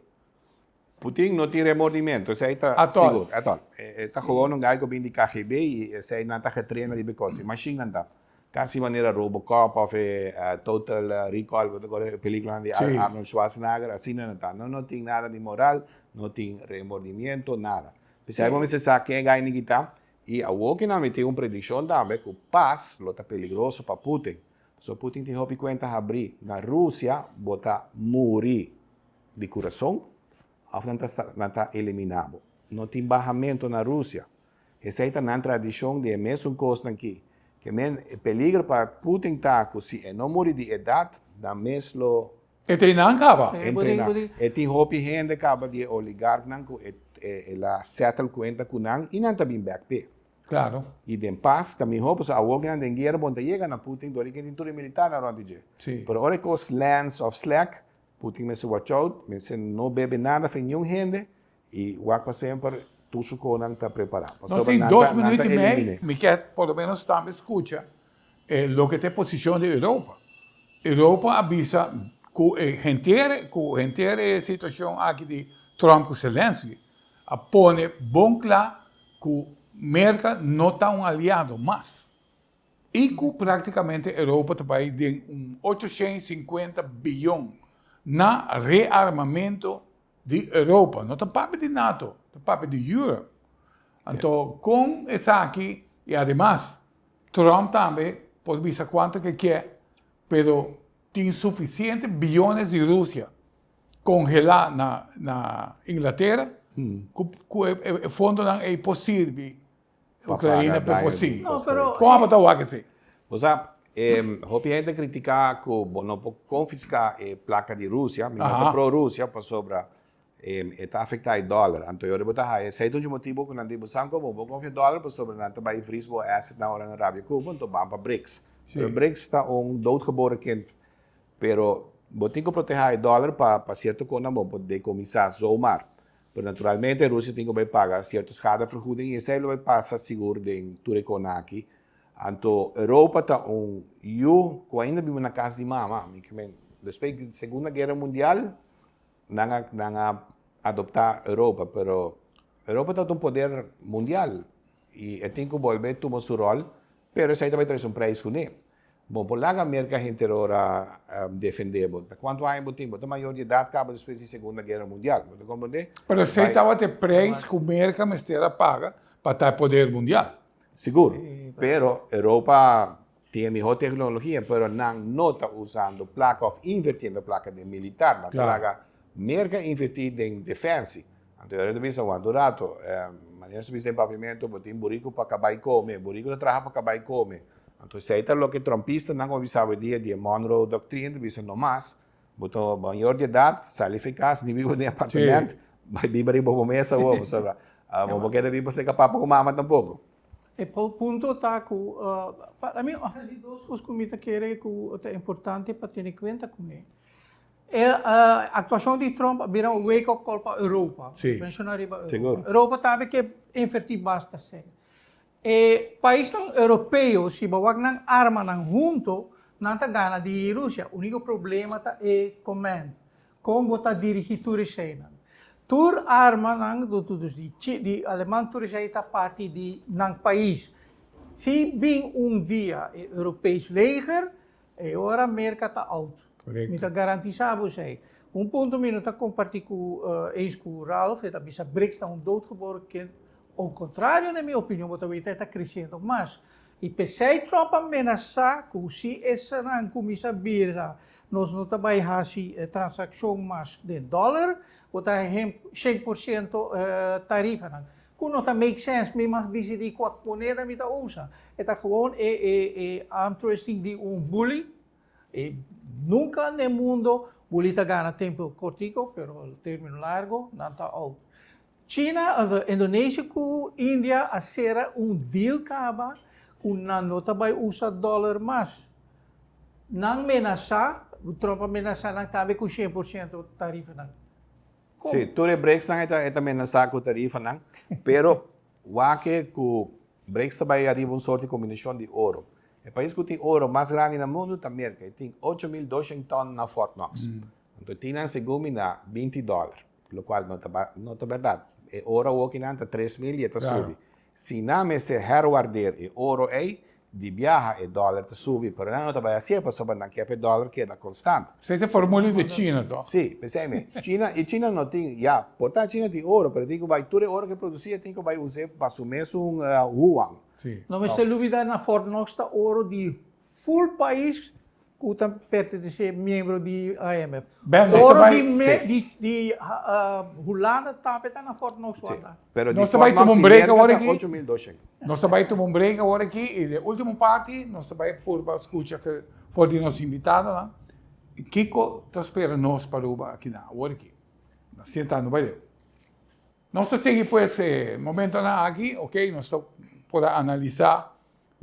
Putin no tin remordimento, esei ta Atol. sigur. Atol. E ta gewoon un guy ku bin di KGB i esei nan ta getrena riba e kos. E mashinnan ta kasi manera Robocop of e Total Recall, bo ta kore e pelikulanan di Arnold Schwarzenegger, asina nan ta. Nan no tin nada di moral, no tin remordimiento, nada. P'esei bo mester sa ken e guy niki ta i awor ku nan mi tin un predikshon tambe ku pas lo ta peligroso pa Putin. Pasobra Putin tin hopi kuenta habrí. Na Rusia bo ta muri di kurason òf nan ta nan ta eliminá bo. No tin bahamento na Rusia. Esei ta nan tradishon di e mesun kosnan ki. Ke men e peligro pa Putin ta ku si e no muri di edat, nan mes lo. E ta einan kaba. Entrená. E tin hopi hende kaba di e oligarknan ku e el a settle kuenta ku nan i nan ta bin bèk p'e. Claro. I den pas ta mihó pasobra awor ku nan den guera bon ta yega na Putin dor di ke tin tur e militarnan rònt di dje. Sí. Pero ora e kos lens òf slèk, Putin mester watch out, mester no bebe nada fen niun hende i wak pa semper tur su konan ta prepará. Nos Pasobra tin nan dos ta nan minuut ta i mei, elimin'é. mi ke por lo menos tambe skucha e loke ta e posishon di Europa. Europa a bisa ku e henter ku henter e situashon aki di Trump ku Zelensky a pone bon kla ku Merka no ta un aliado mas. I ku praktikamente Europa ta bai den un 850 biyon na rearmamento di Europa. No ta papia di nato, ta papia di Europe. Anto kon esaki, i ademas Trump tambe por bisa kuantu ke ke, pero tin sufisiente biyones di Rusia kongelá na na Inglatera ku ku e fondonan ei por sirbi Pa Ukraina paga pa daño por di sigui. No, pero Kon abo ta wak esei? Bo sa, hopi hende kritiká ku bo no por konfiská e plaka di Rusia, mi no ta pro Rusia pasobra e ta afektá e dòler. Anto yora bo ta haya esei ta un dje motibu ku nan di bo sa komo bo konfia dòler pasobra nan ta bai vries bo assetnan ora nan rabia ku bo, anto ban pa BRICS. Pero BRICS ta un doodgeboren kind. Pero bo tin ku protehá e dòler pa pa sierto konan bo por dekomisá zomaar. Pero naturalmente Rusia tin ku bai paga sierto schadevergoeding i esei lo bai pasa sigur den tur e konan aki. Anto Europa ta un yu ku ainda biba na kas di mama. Mi ke men despues di Segunda Guera Mundial nan a nan a adoptá Europa pero Europa tabata un poder mundial i e tin ku bolbe tuma su ròl pero esei ta bai trese un preis kuné. Bo por laga Merka henter ora defendé bo. Ta kuantu aña bo tin? Bo ta mayor di edat kaba despues di Segunda Guera Mundial. Bo ta komprendé? Pero esei tabata e preis ku Merka mester a paga pa ta e poder mundial. Sigur. Pero Europa tin e mihó teknologia, pero nan no ta usando plaka òf invertiendo plaka den militar. Nan ta laga Merka invertí den defensie. Anto e ta bisa, wanta un rato, manera sa bisa den papiamentu, bo tin buriku pa kabai kome, buriku ta traha pa kabai kome. Anto esei ta loke trumpistanan ku a bisa awe dia di e Monroe Doctrine ta bisa no mas, bo ta mayor di edat, sali fi kas, ni biba den apartement, bai biba riba bo mes awor, pasobra bo por keda biba serka papa ku mama tampoko. E punto ta ku pa mi hasi dos kos ku mi ta kere ku ta importante pa tene kuenta kuné. E aktuashon di Trump a bira un wake up call pa Europa. Menshoná riba Europa. Europa tambe ke invertí basta sèn. E paisnan europeo si bo wak nan armanan hunto, nan ta gana di Rusia. Unico problema ta e command, con bo ta dirigi tur eseinan. Tur armanan dus di di Aleman tur esei ta parti di nan pais. Si bin un dia e Europees leger, e ora Merca ta out. Mi ta garantisa bo esei. Un punto mi no ta comparti cu eens cu Ralph, e ta bisa BRICS ta un doodgeboren kind. Au contrario den mi opinion bo ta weta e ta creciendo mas. Y p'esey Trump a menasa cu si esanan cuminsa bira nos no ta bai hasi transakshon mas den dòler, bo ta 100% tarifanan. Ku no ta make sense, mi mag disidí kua moneda mi ta usa. E ta gewoon e e e arm twisting di un bully. E nunka den mundo bully ta gana tempu kortiko, pero termino largo nan ta out. China, Indonesia ku India a sera un deal kaba ku nan no ta bai usa dòler mas. Nan menasá, Trump a menasá nan tambe ku 100% tarifanan. Kon? Sí, tur e BRICSnan e ta menasá ku tarifanan, pero wak ku BRICS ta bai ariba un sorti kombinashon di oro. E pais ku tin oro mas grandi na mundu ta Merka, e tin 8200 tòn na Fort Knox. Anto tin nan segun mi na 20 dòler. Locual no ta no ta berdad. E oro awoki nan ta 3000 y e ta subi. Si nan mester herwaardeer e oro ey, di biaha e dollar ta subi, pero nan no ta bay hacié pasobra nan kier pa e dollar keda constant. Esey ta formula di China toch? Si, pesey mi. China, y China no tin, ya, por ta China tin oro, pero tin cu bay tur e oro cu e produci e tin cu bay us'e pa su mesun yuan. No mester lubida na Fort Knox ta oro di full pais Ku ta pertenesé miembro di IMF. Oro di di di Hulanda tambe ta na Fort Knox wanta. Pero Nos ta bai tuma un break awor aki. Nos ta bai tuma un break awor aki i den ultimo parti nos ta bai purba skucha for di nos invitadonan kiko ta spera nos pa Aruba akinan awor aki. Sienta no bai leu. Nos ta sigui pues e momentonan aki, ok, nos ta por a analisa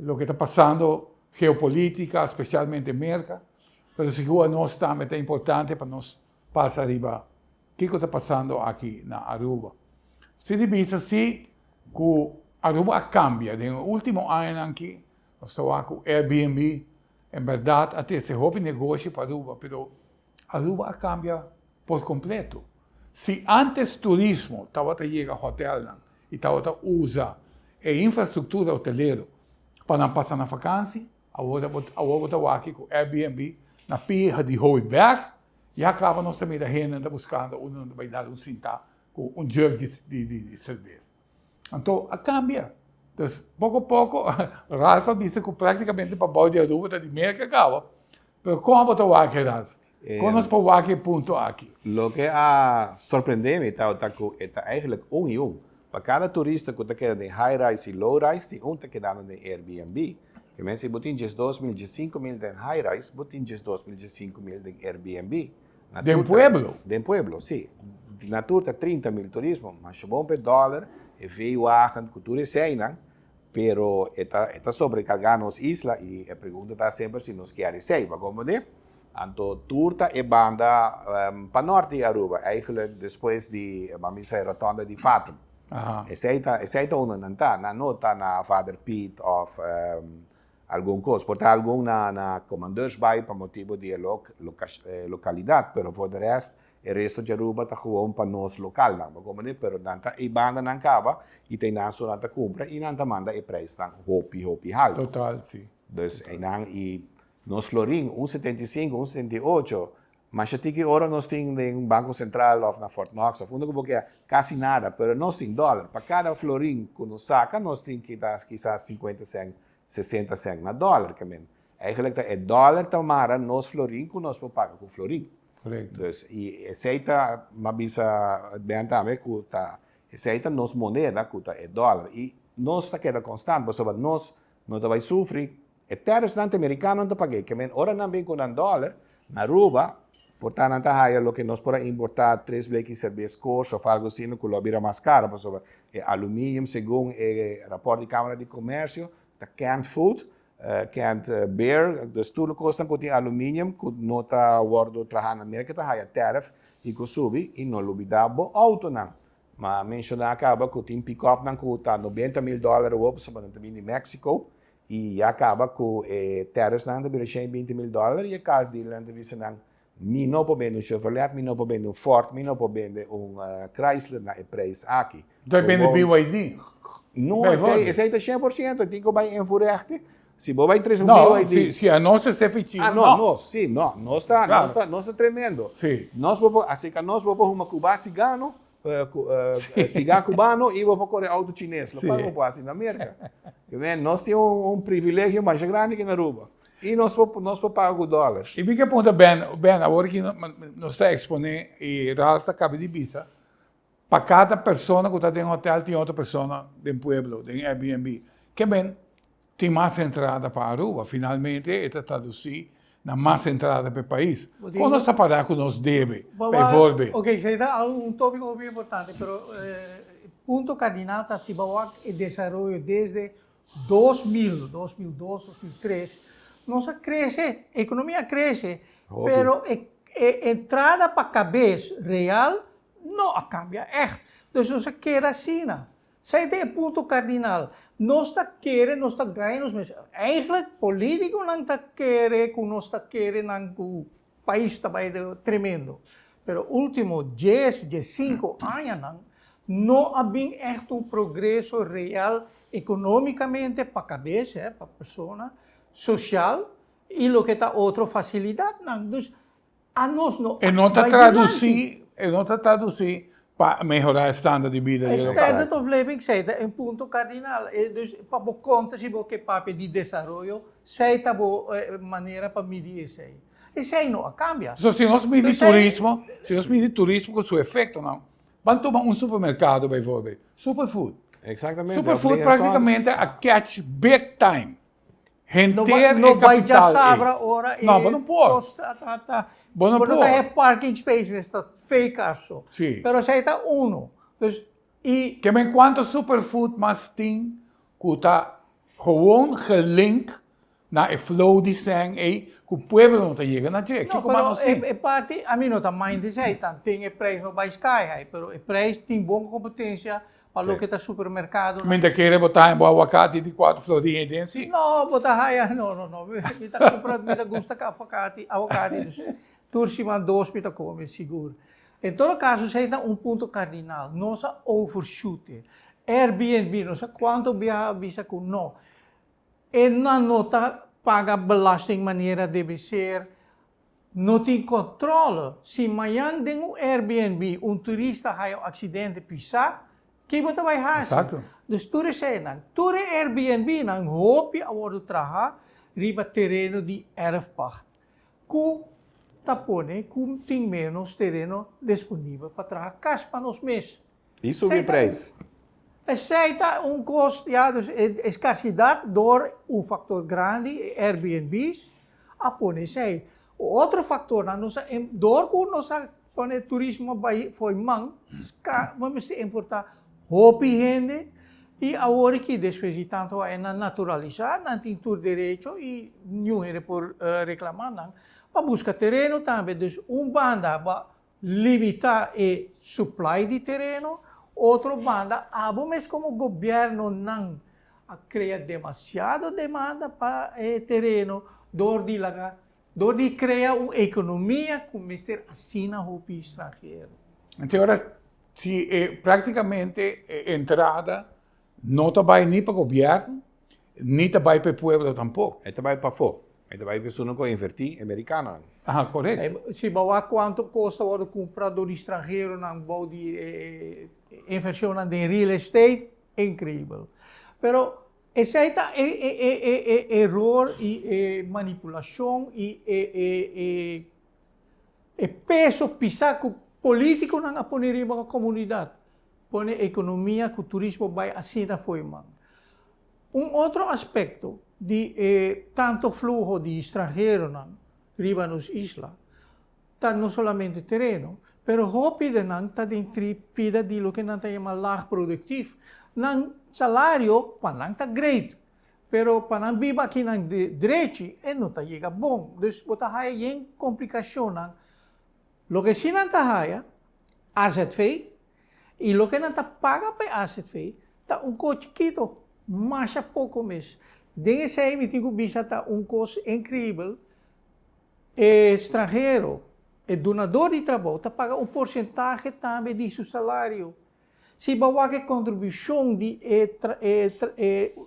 loke ta pasando geopolítica, specialmente Merca, pero sigur anos tambe ta importante pa nos pasa riba kico ta pasando aki na Aruba. Si di bisa si cu Aruba a cambia den e ultimo añanan aki, nos ta wak cu Airbnb en berdad a trece hopi negoshi pa Aruba, pero Aruba a cambia por completo. Si antes turismo tabata yega hotelnan y tabata usa e infrastructura hotelero pa nan pasa nan vakantie, awor awor bo ta wak cu Airbnb na pia di Hooiberg ya caba nos ta mira hende ta buscando unda nan ta bay dal un sinta cu un jug di di cerveza. Anto a cambia. Dus poco poco Ralph a bisa cu practicamente pabao di Aruba ta di Merca caba. Pero con abo ta wak Ralph? Con nos por wak e punto aki? Loke a sorprende mi tabata cu e ta eigenlijk un y un. Pa cada turista cu ta keda den high rise y low rise tin un ta kedando den Airbnb. Ke men si bo tin 12.000, 15.000 den high rise, bo tin 12.000, 15.000 den Airbnb. Na Den pueblo? Den pueblo, si. Na tur ta 30.000 turismo. Masha bon pa e dollar, e V-wagen, cu tur eseinan, pero e ta, e ta sobrecarga nos isla y e pregunta ta semper si nos kier esei, bo a comprende? Anto tur ta e banda pa norte di Aruba, eigenlijk despues di, ban bisa e rotonda di Fatum. Esei ta, esei ta unda nan ta, nan no ta na Vader Piet of Algun kos, por ta algun na na Commandeursbaai pa motibo di e lok lokalidat, pero for de rest e resto di Aruba ta gewoon pa nos lokalnan, bo comprende? Pero nan ta e bandanan kaba y ta einan so nan ta kumpra y nan ta manda e prijsnan hopi hopi halto. Total, si. Dus einan y nos florin un 75, un 78, Masha tiki oro nos tin den Banco Central of na Fort Knox of unda ku bo keda, kasi nada, pero nos tin dòler. Pa kada florin ku nos saka nos tin kita kisas 50 sènt, 60 sènt na dòler. Ke men, eigenlijk ta e dòler ta mara nos florin ku nos por paga ku florin. Korekto. Dus, i esei ta, m'a bisa Ben tambe ku ta, esei ta nos moneda ku ta e dòler. I nos ta keda konstant pasobra nos no ta bai sufri. E tariffsnan ta mericanonan ta pag'é, ke men ora nan bin ku nan dollar na Aruba, por ta nan ta haya loke nos por a importá tres bleki serbes kos of algo asina ku lo a bira mas karo pasobra e aluminium segun e raport di Kamara di Komersio ta canned food, canned beer, dus tur kosnan ku tin aluminium ku no ta wòrdu trahá na Merka ta haya tariff i ku subi i no lubidá bo outonan. Ma menshoná kaba ku tin pick-upnan ku ta 90.000 dòler awor pasobra nan ta bini di Mexico I ya kaba ku e tariffsnan ta bira 120.000 dòler i e car dealernan ta bisa nan, Mi no por bende un Chevrolet, mi no por bende un Ford, mi no por bende un Chrysler na e prijs aki. Ta bende BYD? No, esei, esei ta 100%, tin ku bai invoerrechten. Si bo bai trese un BYD. No, si, si anos ta esté fichino, Ah, no, nos, si, no, nos ta, nos ta, nos ta tremendo. Si. Nos bo por, asika nos bo por huma Cuba sigano, Siga cubano y bo por core auto chines, lo cual bo por haci na Merca. Nos tin un privilegio masha grandi aki na Aruba. I nos por nos por paga ku dòlars. I mi ke puntra Ben, Ben awor aki nos ta eksponé i Ralph ta kaba di bisa pa kada persona ku ta den hotèl tin otro persona den pueblo, den Airbnb. Ke men tin mas entrada pa Aruba. Finalmente e ta tradusí na mas entrada pa e pais. Kon nos ta pará ku nos debe, bijvoorbeeld? Ok, esei ta un tópiko hopi importante, pero punto kardinal ta si bo a wak e desaroyo desde 2000, 2002, 2003, nos a krese, ekonomia a krese, pero e entrada pa kabes real no a kambia ègt. Dus nos a keda asina. Esei ta e punto kardinal. Nos ta kere, nos ta gaña nos mes. Eigenlijk politikonan ta kere ku nos ta kere nan ku pais ta bai tremendo. Pero ultimo dies, diesinko añanan no a bin ègt un progreso real economicamente pa cabes, pa persona, social y loke ta otro facilidadnan. Dus a nos no E no ta traduci, e no ta traduci pa mehora e standard di bida di e local. Standard of living esey ta un punto cardinal. Dus pa bo conta si bo ke papia di desaroyo, esey ta bo manera pa midi esey. Esey no a cambia. So si nos midi turismo, si nos midi turismo cu su efectonan, Ban tuma un supermercado bijvoorbeeld, Superfood. Exactamente. Superfood prácticamente a catch big time. Henter no, e bai capital djasabra ora e No, bo no por. Costa ta ta. Bo no por. Bo no ta e parking space mes ta fake aso. Si. Pero esei ta uno. Dus i. Ke men cuanto Superfood mas tin cu ta gewoon gelink Na e flow di sèn ei ku pueblo no ta yega na dje. No, Kiko mas pero nos tin? e parti, ami no ta mind esei, tan tin e prijs no bai sky high, pero e prijs tin bon kompetensia pa loke ta supermerkadonan. Mi ta kere bo ta haña bo awakati di kuater florin ei den si. No, bo ta haña, no, no, no, mi ta kumpra, mi ta gusta awakati, awakati, dus tur siman dos mi ta kome, sigur. En todo kaso esei ta un punto kardinal, nos a overshoot e. Airbnb, no sa kuantu biaha a bisa ku no. E nan no ta paga belasting manera debe ser, no tin controle. Si mañan den un Airbnb un turista haya un accidente pisa, ke bo ta bay haci? Exacto. Dus tur eseinan, tur e Airbnb-nan hopi a wordo traha riba tereno di erfpacht, cu ta pone cu tin menos tereno disponibel pa traha cas pa nos mes. I subi prijs. Esei ta un kos, ya, dus e eskarsidat dor un faktor grandi, e Airbnb's, a pone esei. Otro faktornan, nos a, dor ku nos a pone turismo bai fo'i man, bo mester importá hopi hende i awor aki despues di tantu aña nan naturalisá, nan tin tur derecho i niun hende por reklamá nan pa buska tereno tambe. Dus un banda bo a Limita e supply di tereno, otro banda abo mes como gobiernonan a crea demasiado demanda pa e tereno door di laga door di crea un economia cu mester asina hopi stranhero. Anto ora si e practicamente e entrada no ta bay ni pa gobierno ni ta bay pa e pueblo tampoco. E ta bay pafó. E ta bai esun ku a invertí, e merikanonan. Aha, korekto. Si bo wak kuantu kos ta wòrdu kumprá dor di stranheronan bou di e invershonnan den real estate, inkreibel. Pero esei ta e e eror i e manipulashon i e e e peso pisá ku polítikonan a pone riba komunidat. Pone ekonomia ku turismo bai asina fo'i man. Un otro aspekto di e tanto fluho di stranheronan riba nos isla ta no solamente tereno, pero hopi de nan ta den tri pida di loke nan ta yama laag productief. Nan salario pa nan ta great, pero pa nan biba aki nan drechi e no ta yega bon. Dus bo ta haya yen complicacionnan. Loke si nan ta haya, AZV, I loke nan ta paga pa e azv ta un kos chikito, masha poko mes. Den esei mi tin ku bisa ta un kos inkreibel, e stranhero, e dunador di trabou ta paga un porsentahe tambe di su salario. Si bo wak e kontribushon di e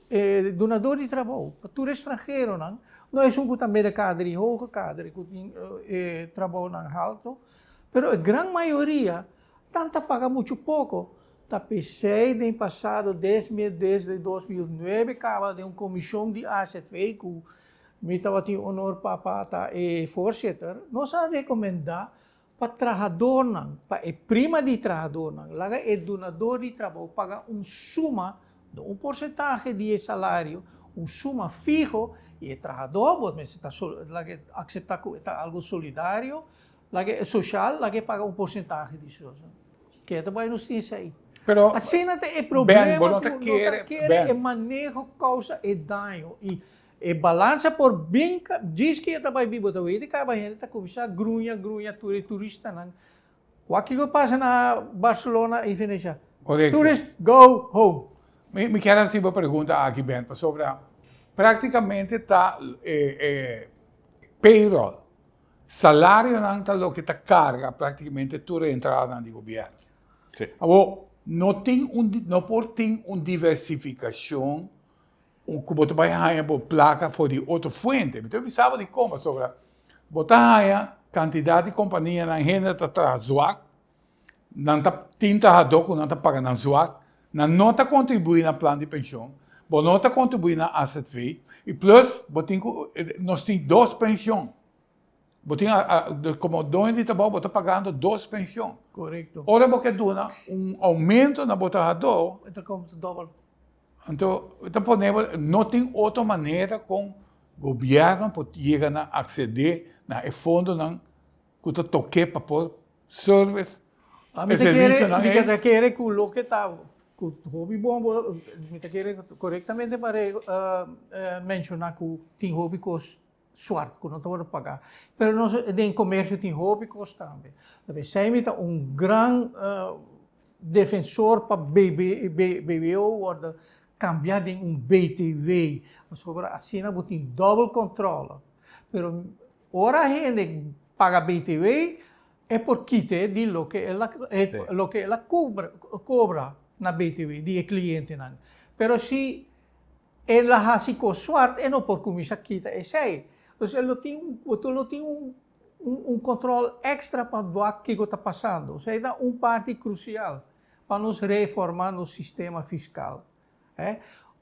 e dunador di trabou pa tur e stranheronan, no esun ku ta middenkader i hoge kader ku tin e trabounan halto, pero e gran mayoria Tan ta paga muchu poko. Ta p'esei den pasado desde 2009 kaba den un komishon di azv ku Mi tabatin honor pa pa ta e voorzitter. Nos a recomenda pa trahadornan, pa e prima di trahadornan, laga e dunador di trabou paga un suma, no un porcentahe di e salario, un suma fiho y e trahador bo mester ta laga e acepta cu e ta algo solidario, laga e social, laga e paga un porcentahe di su. Ke ta bai nos tin esei? Pero, Asina ta e Ben, problema bo no cu ta no ta kere, kere Ben. e maneho causa e daño y E balansa por bin djis ki e ta bai biba ta wete kaba hende ta kuminsá gruña gruña tur e turistanan. Wak kiko pasa na Barcelona i Venecia. Korekto. Tourist go home. Mi mi kier hasi bo pregunta aki Ben pasobra praktikamente ta e e payroll, salarionan ta loke ta karga praktikamente tur e entradanan di gobièrnu. Sí. Awor no tin un no por tin un diversifikashon Ku bo ta bai haña bo plaka for di otro fuente. Mi ta bisa bo dikon pasobra bo ta haña kantidat di kompanianan hende ta traha zwak, nan ta tin trahadó ku nan ta paga nan zwak, nan no ta kontribuí na plan di penshon, bo no ta kontribuí na azv i plus bo tin ku nos tin dos penshon. Bo tin komo doño di trabou bo ta pagando dos penshon. Korekto. Ora bo ke duna un oumento na bo trahadó. E ta kòmta dòbel. Anto ta pone bo no tin otro manera kon gobierno por yega na accede na e fondonan ku ta toke pa por service Mi e ta kere, servicionan mi ei. ta kere ku loke ta ku hopi bon bo mi ta kere korektamente pa menshona ku tin hopi kos Suart ku no ta wòrdu pagá. Pero nos den komersio tin hopi kos tambe. Esei mi ta un gran defensor pa BBO wòrdu kambiá den un BTW. Pasobra asina bo tin dòbel kòntròle. Pero ora hende paga BTW e por kit'é di loke el a loke el a kobra na BTW di e klientenan. Pero si El a hasi kos swart, e no por kuminsá kita esei. Dus e lo tin un, bo lo tin un un kontrol èkstra pa wak kiko ta pasando. Esei ta un parti krusial pa nos reformá nos sistema fiskal.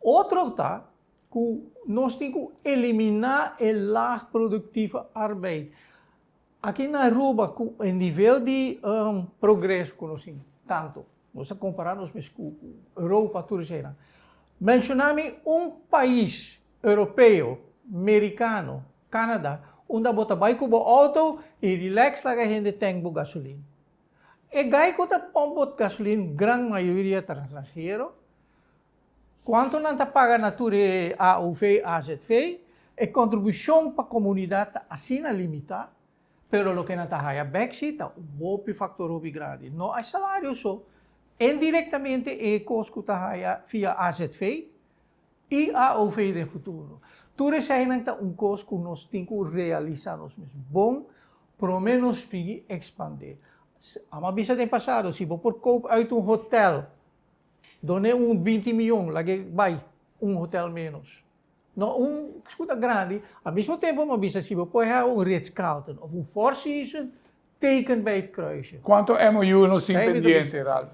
Otro ta ku nos tin ku eliminá e laag produktieve arbeid. Aki na Aruba ku e nivel di progreso ku nos tin tantu, nos a kompará nos mes ku Europa tur eseinan. Menshoná mi un pais europeo, merikano, Canada, unda bo ta bai ku bo outo i relax laga hende tank bo gasolin. E gai ku ta pòmp bo gasolin gran mayoria ta stranhero. Kuantu nan ta paga na tur e AOV, azv, e kontribushon pa komunidat ta asina limitá, pero loke nan ta haya bèk si ta un hopi faktor hopi grandi. No e salario so, indirektamente e kos ku ta haya via azv i AOV den futuro. Tur eseinan ta un kos ku nos tin ku realisá nos mes bon promé nos pigi ekspandé. Amo a bisa den pasado, si bo por koop uit un hotel Done un 20 miyon, lag'e bai un hotel menos. No un skuta grandi, al mismo tempo mi a bisa si bo por haya un Ritz Carlton of un Four Seasons, teken bij het kruisje. Cuanto MOU nos tin pendiente, Ralph?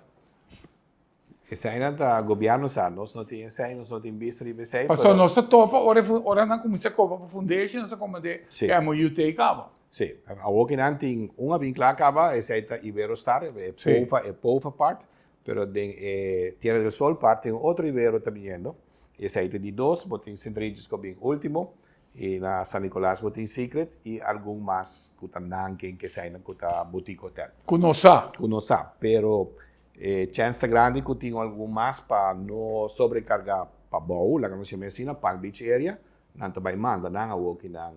Eseinan ta gobierno sa, nos no tin esei, nos no tin bista riba esei. Pasobra nos ta topa ora ora nan cuminsa coba pa foundation, nos ta comprende e MOU ta ei caba. Si, awor ki nan tin un a bin cla caba, esei ta Iberostar, e pofa, e pofa part, Pero den e Tierra del Sol parti un otro Ibero ta biniendo. Esei ta di dos, bo tin Sint Regis ku a bin ultimo, i na San Nicolas bo tin Secret i algun mas ku ta nan ken ke eseinan ku ta boutique hotel. Ku no sa. Ku no sa, pero e chèns ta grandi ku tin algun mas pa no sobrekargá pabou, laga nos yama asina, Palm Beach area, nan ta bai manda nan awor ki nan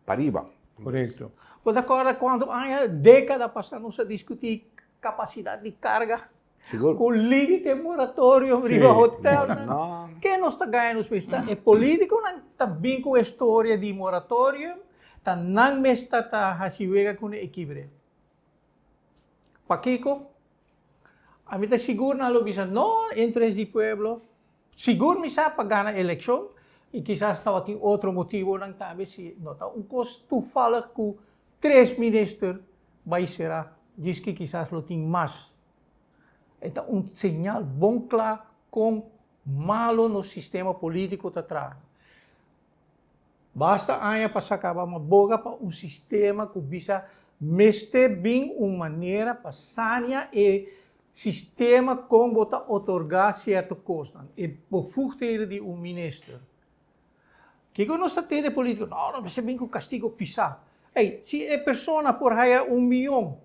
pariba. Korekto. Bo ta kòrda kuantu aña, dékada pasá nos a diskutí Kapasidat di karga ku límite moratorio riba hotelnan. Ke nos ta gaña nos mes? Ta e polítikonan ta bin ku e storia di moratorium, ta nan mes ta ta hasi wega ku e kibre. Pakiko? Ami ta sigur nan lo bisa no interes di pueblo. Sigur mi sa pa gana elekshon i kisas tabatin otro motibonan tambe si no ta un kos toevallig ku tres minister bai sera djis ki kisas lo tin mas. E ta un señal bon kla kon malo nos sistema politico ta traha. Basta aña pasa kaba mi a boga pa un sistema ku bisa mester bin un manera pa sania e sistema kon bo ta otorgá sierto kosnan, e bevoegdheden di un minister. Kiko nos ta tende polítiko? No, no mester bin ku kastigo pisá. Ey, si e persona por haya un miyon,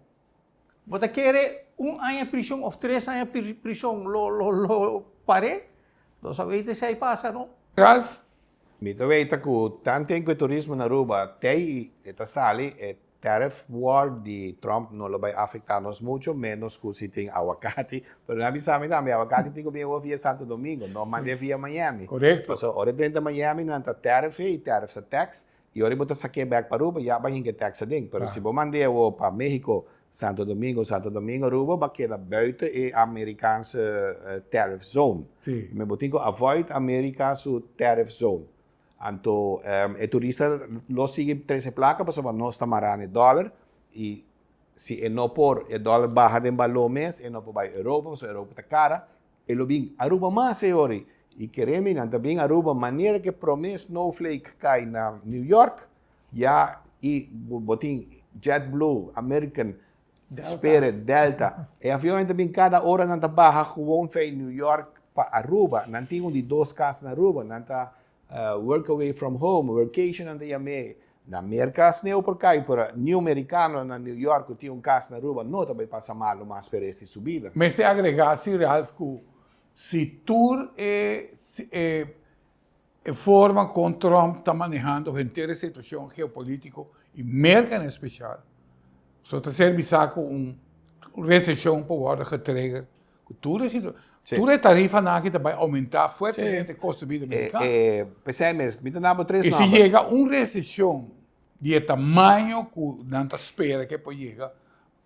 bo ta kere un aña prishon òf tres aña prishon lo lo lo par'é? Nos a weten si ay pasa, no? Ralph? Mi ta weta ku tanten ku e turismo na Aruba tei e ta sali, e tariff war di Trump no lo bai afecta nos mucho, menos ku si tin awakati. Pero nan bisa mi tambe, awakati tin ku bin awor via Santo Domingo, no mand'é via Miami. Korekto. Pasobra ora e drenta Miami nan ta tariff e i tariff ta tax, i ora bo ta sak'é bek pa Aruba ya bai hinka e tax aden. Pero si bo mand'é awor pa Mexico, Santo Domingo, Santo Domingo, Aruba, bo a keda buiten e Amerikaanse tariff zone. Sí. Bo tin ku avoid Amerika su tariff zone. Anto e turista lo sigui trese plaka pasobra nos ta mará na e dòler i si e no por e dòler baha den baló mes e no por bai Europa pasobra Europa ta kara e lo bin Aruba mas e ora i kere mi nan ta bin Aruba manera ku e promé snowflake kai na New York ya i bo tin JetBlue, American, Spirit, Delta e avionnan ta bin kada ora nan ta baha gewoon fei New York pa Aruba nan tin un di dos kas na Aruba nan ta Work away from home, workation nan ta yam'é. Na Merka sneu por kai, pero niun merikano na New York ku tin un kas na Aruba no ta bai pasa malu mas pa e rest di su bida. Mester agrega si Ralph ku si tur e e forma kon Trump ta manehando henter e situashon geopolitiko i Merka en espeshal, so ta ser bisa ku un reseshon por wòrdu getrigger Ku tur e situ, tur e tarifanan aki ta bai oumentá fuertemente e kosto di bida merikano. P'esei mes, mi ta daba tres I si nòmber. yega un reseshon di e tamaño ku nan ta spera ku e por yega,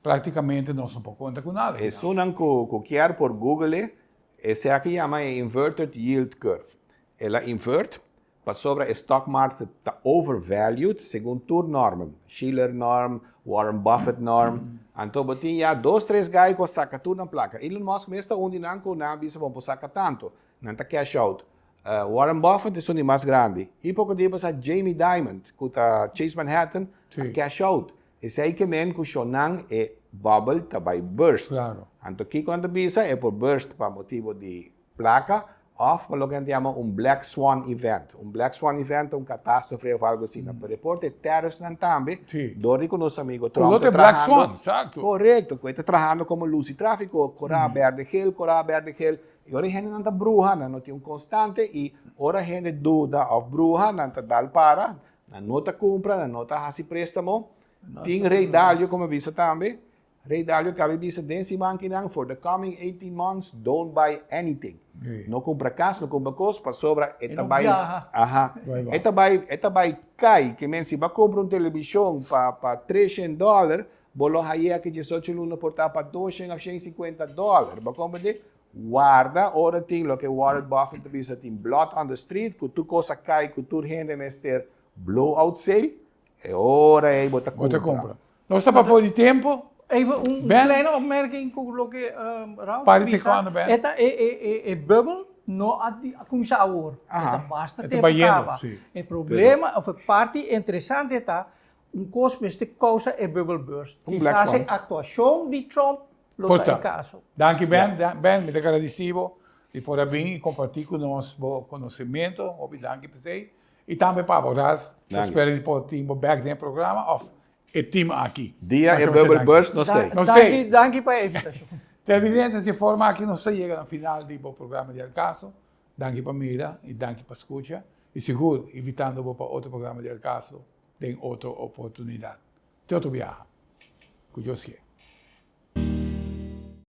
praktikamente nos no por konta ku nada. Esunnan ku kier por google e, esei aki yama e inverted yield curve. El a invert Pasobra e stockmarkt ta overvalued segun tur normen, Shiller norm, Warren Buffett norm. Anto bo tin ya dos tres guy ku a saka tur nan plaka. Elon Musk mes ta un di nan ku nan a bisa bo por saka tanto. Nan ta cash out. Warren Buffett esun di mas grandi. I poko dia pasa Jamie Dimon ku ta Chase Manhattan a cash out. Esei ke men ku shonnan e bubble ta bai burst. Anto kiko nan ta bisa? E por burst pa motibo di Plaka òf pa loke nan ta yama un black swan event. Un black swan event ta un katastrofe òf algu asina. Pero e por ta e tariffsnan tambe, dor di ku nos amigo Trump ta trahando. Korekto, ku e ta trahando komo lus di tráfiko, korá bèrdè gel, korá bèrdè gel. I ora e hendenan ta bruha, nan no tin un konstante i ora hende duda òf bruha, nan ta dal para, nan no ta kumpra, nan no ta hasi préstamo. Tin Ray Dalio komo a bisa tambe, Rey Dalio cabe bisa den siman kinan for the coming 18 months don't buy anything. No cumpra cas, no cumpra cos pasobra e ta bay aha e ta bay e ta bay cay ke men si bo a cumpra un television pa pa treshen dollar bo lo haye aki diesocho luna por ta pa doshen of shen cincuenta dollar bo a comprende? Warda ora tin loke Warren Buffett ta bisa tin blood on the street cu tur cos a cay cu tur hende mester blow out sale E ora ei bo ta Bo ta cumpra. Nos ta pafó di tempo. Even un Ben. kleine opmerking ku loke Ralph Pari bisa. sekondo, Ben. E ta e e e e bubbel no a di a kuminsá awor. E Aha. ta basta E ta tempo bayendo, kaba. si. E problema of e parti interesante ta un kos mester kousa e bubbel burst. Un black Kisas e swan. aktuashon di Trump lo Por ta ta. e kaso. Danki Ben. Ben, mi ta gradisí bo di por a bin i kompartí ku nos bo konosementu. Hopi danki p'esei. I tambe pa bo, Ralph. Ta spera di por tin bo bek den e programa of e team aki. Dia e bubble burst nos tei. Nos tei. Danki pa e invitashon. Televidentes, di forma aki nos ta yega na final di bo programa di Al Caso. Danki pa mira i danki pa skucha. I sigur invitando bo pa otro programa di Al Caso den otro oportunidat. Te otro biaha. Ku Dios kier.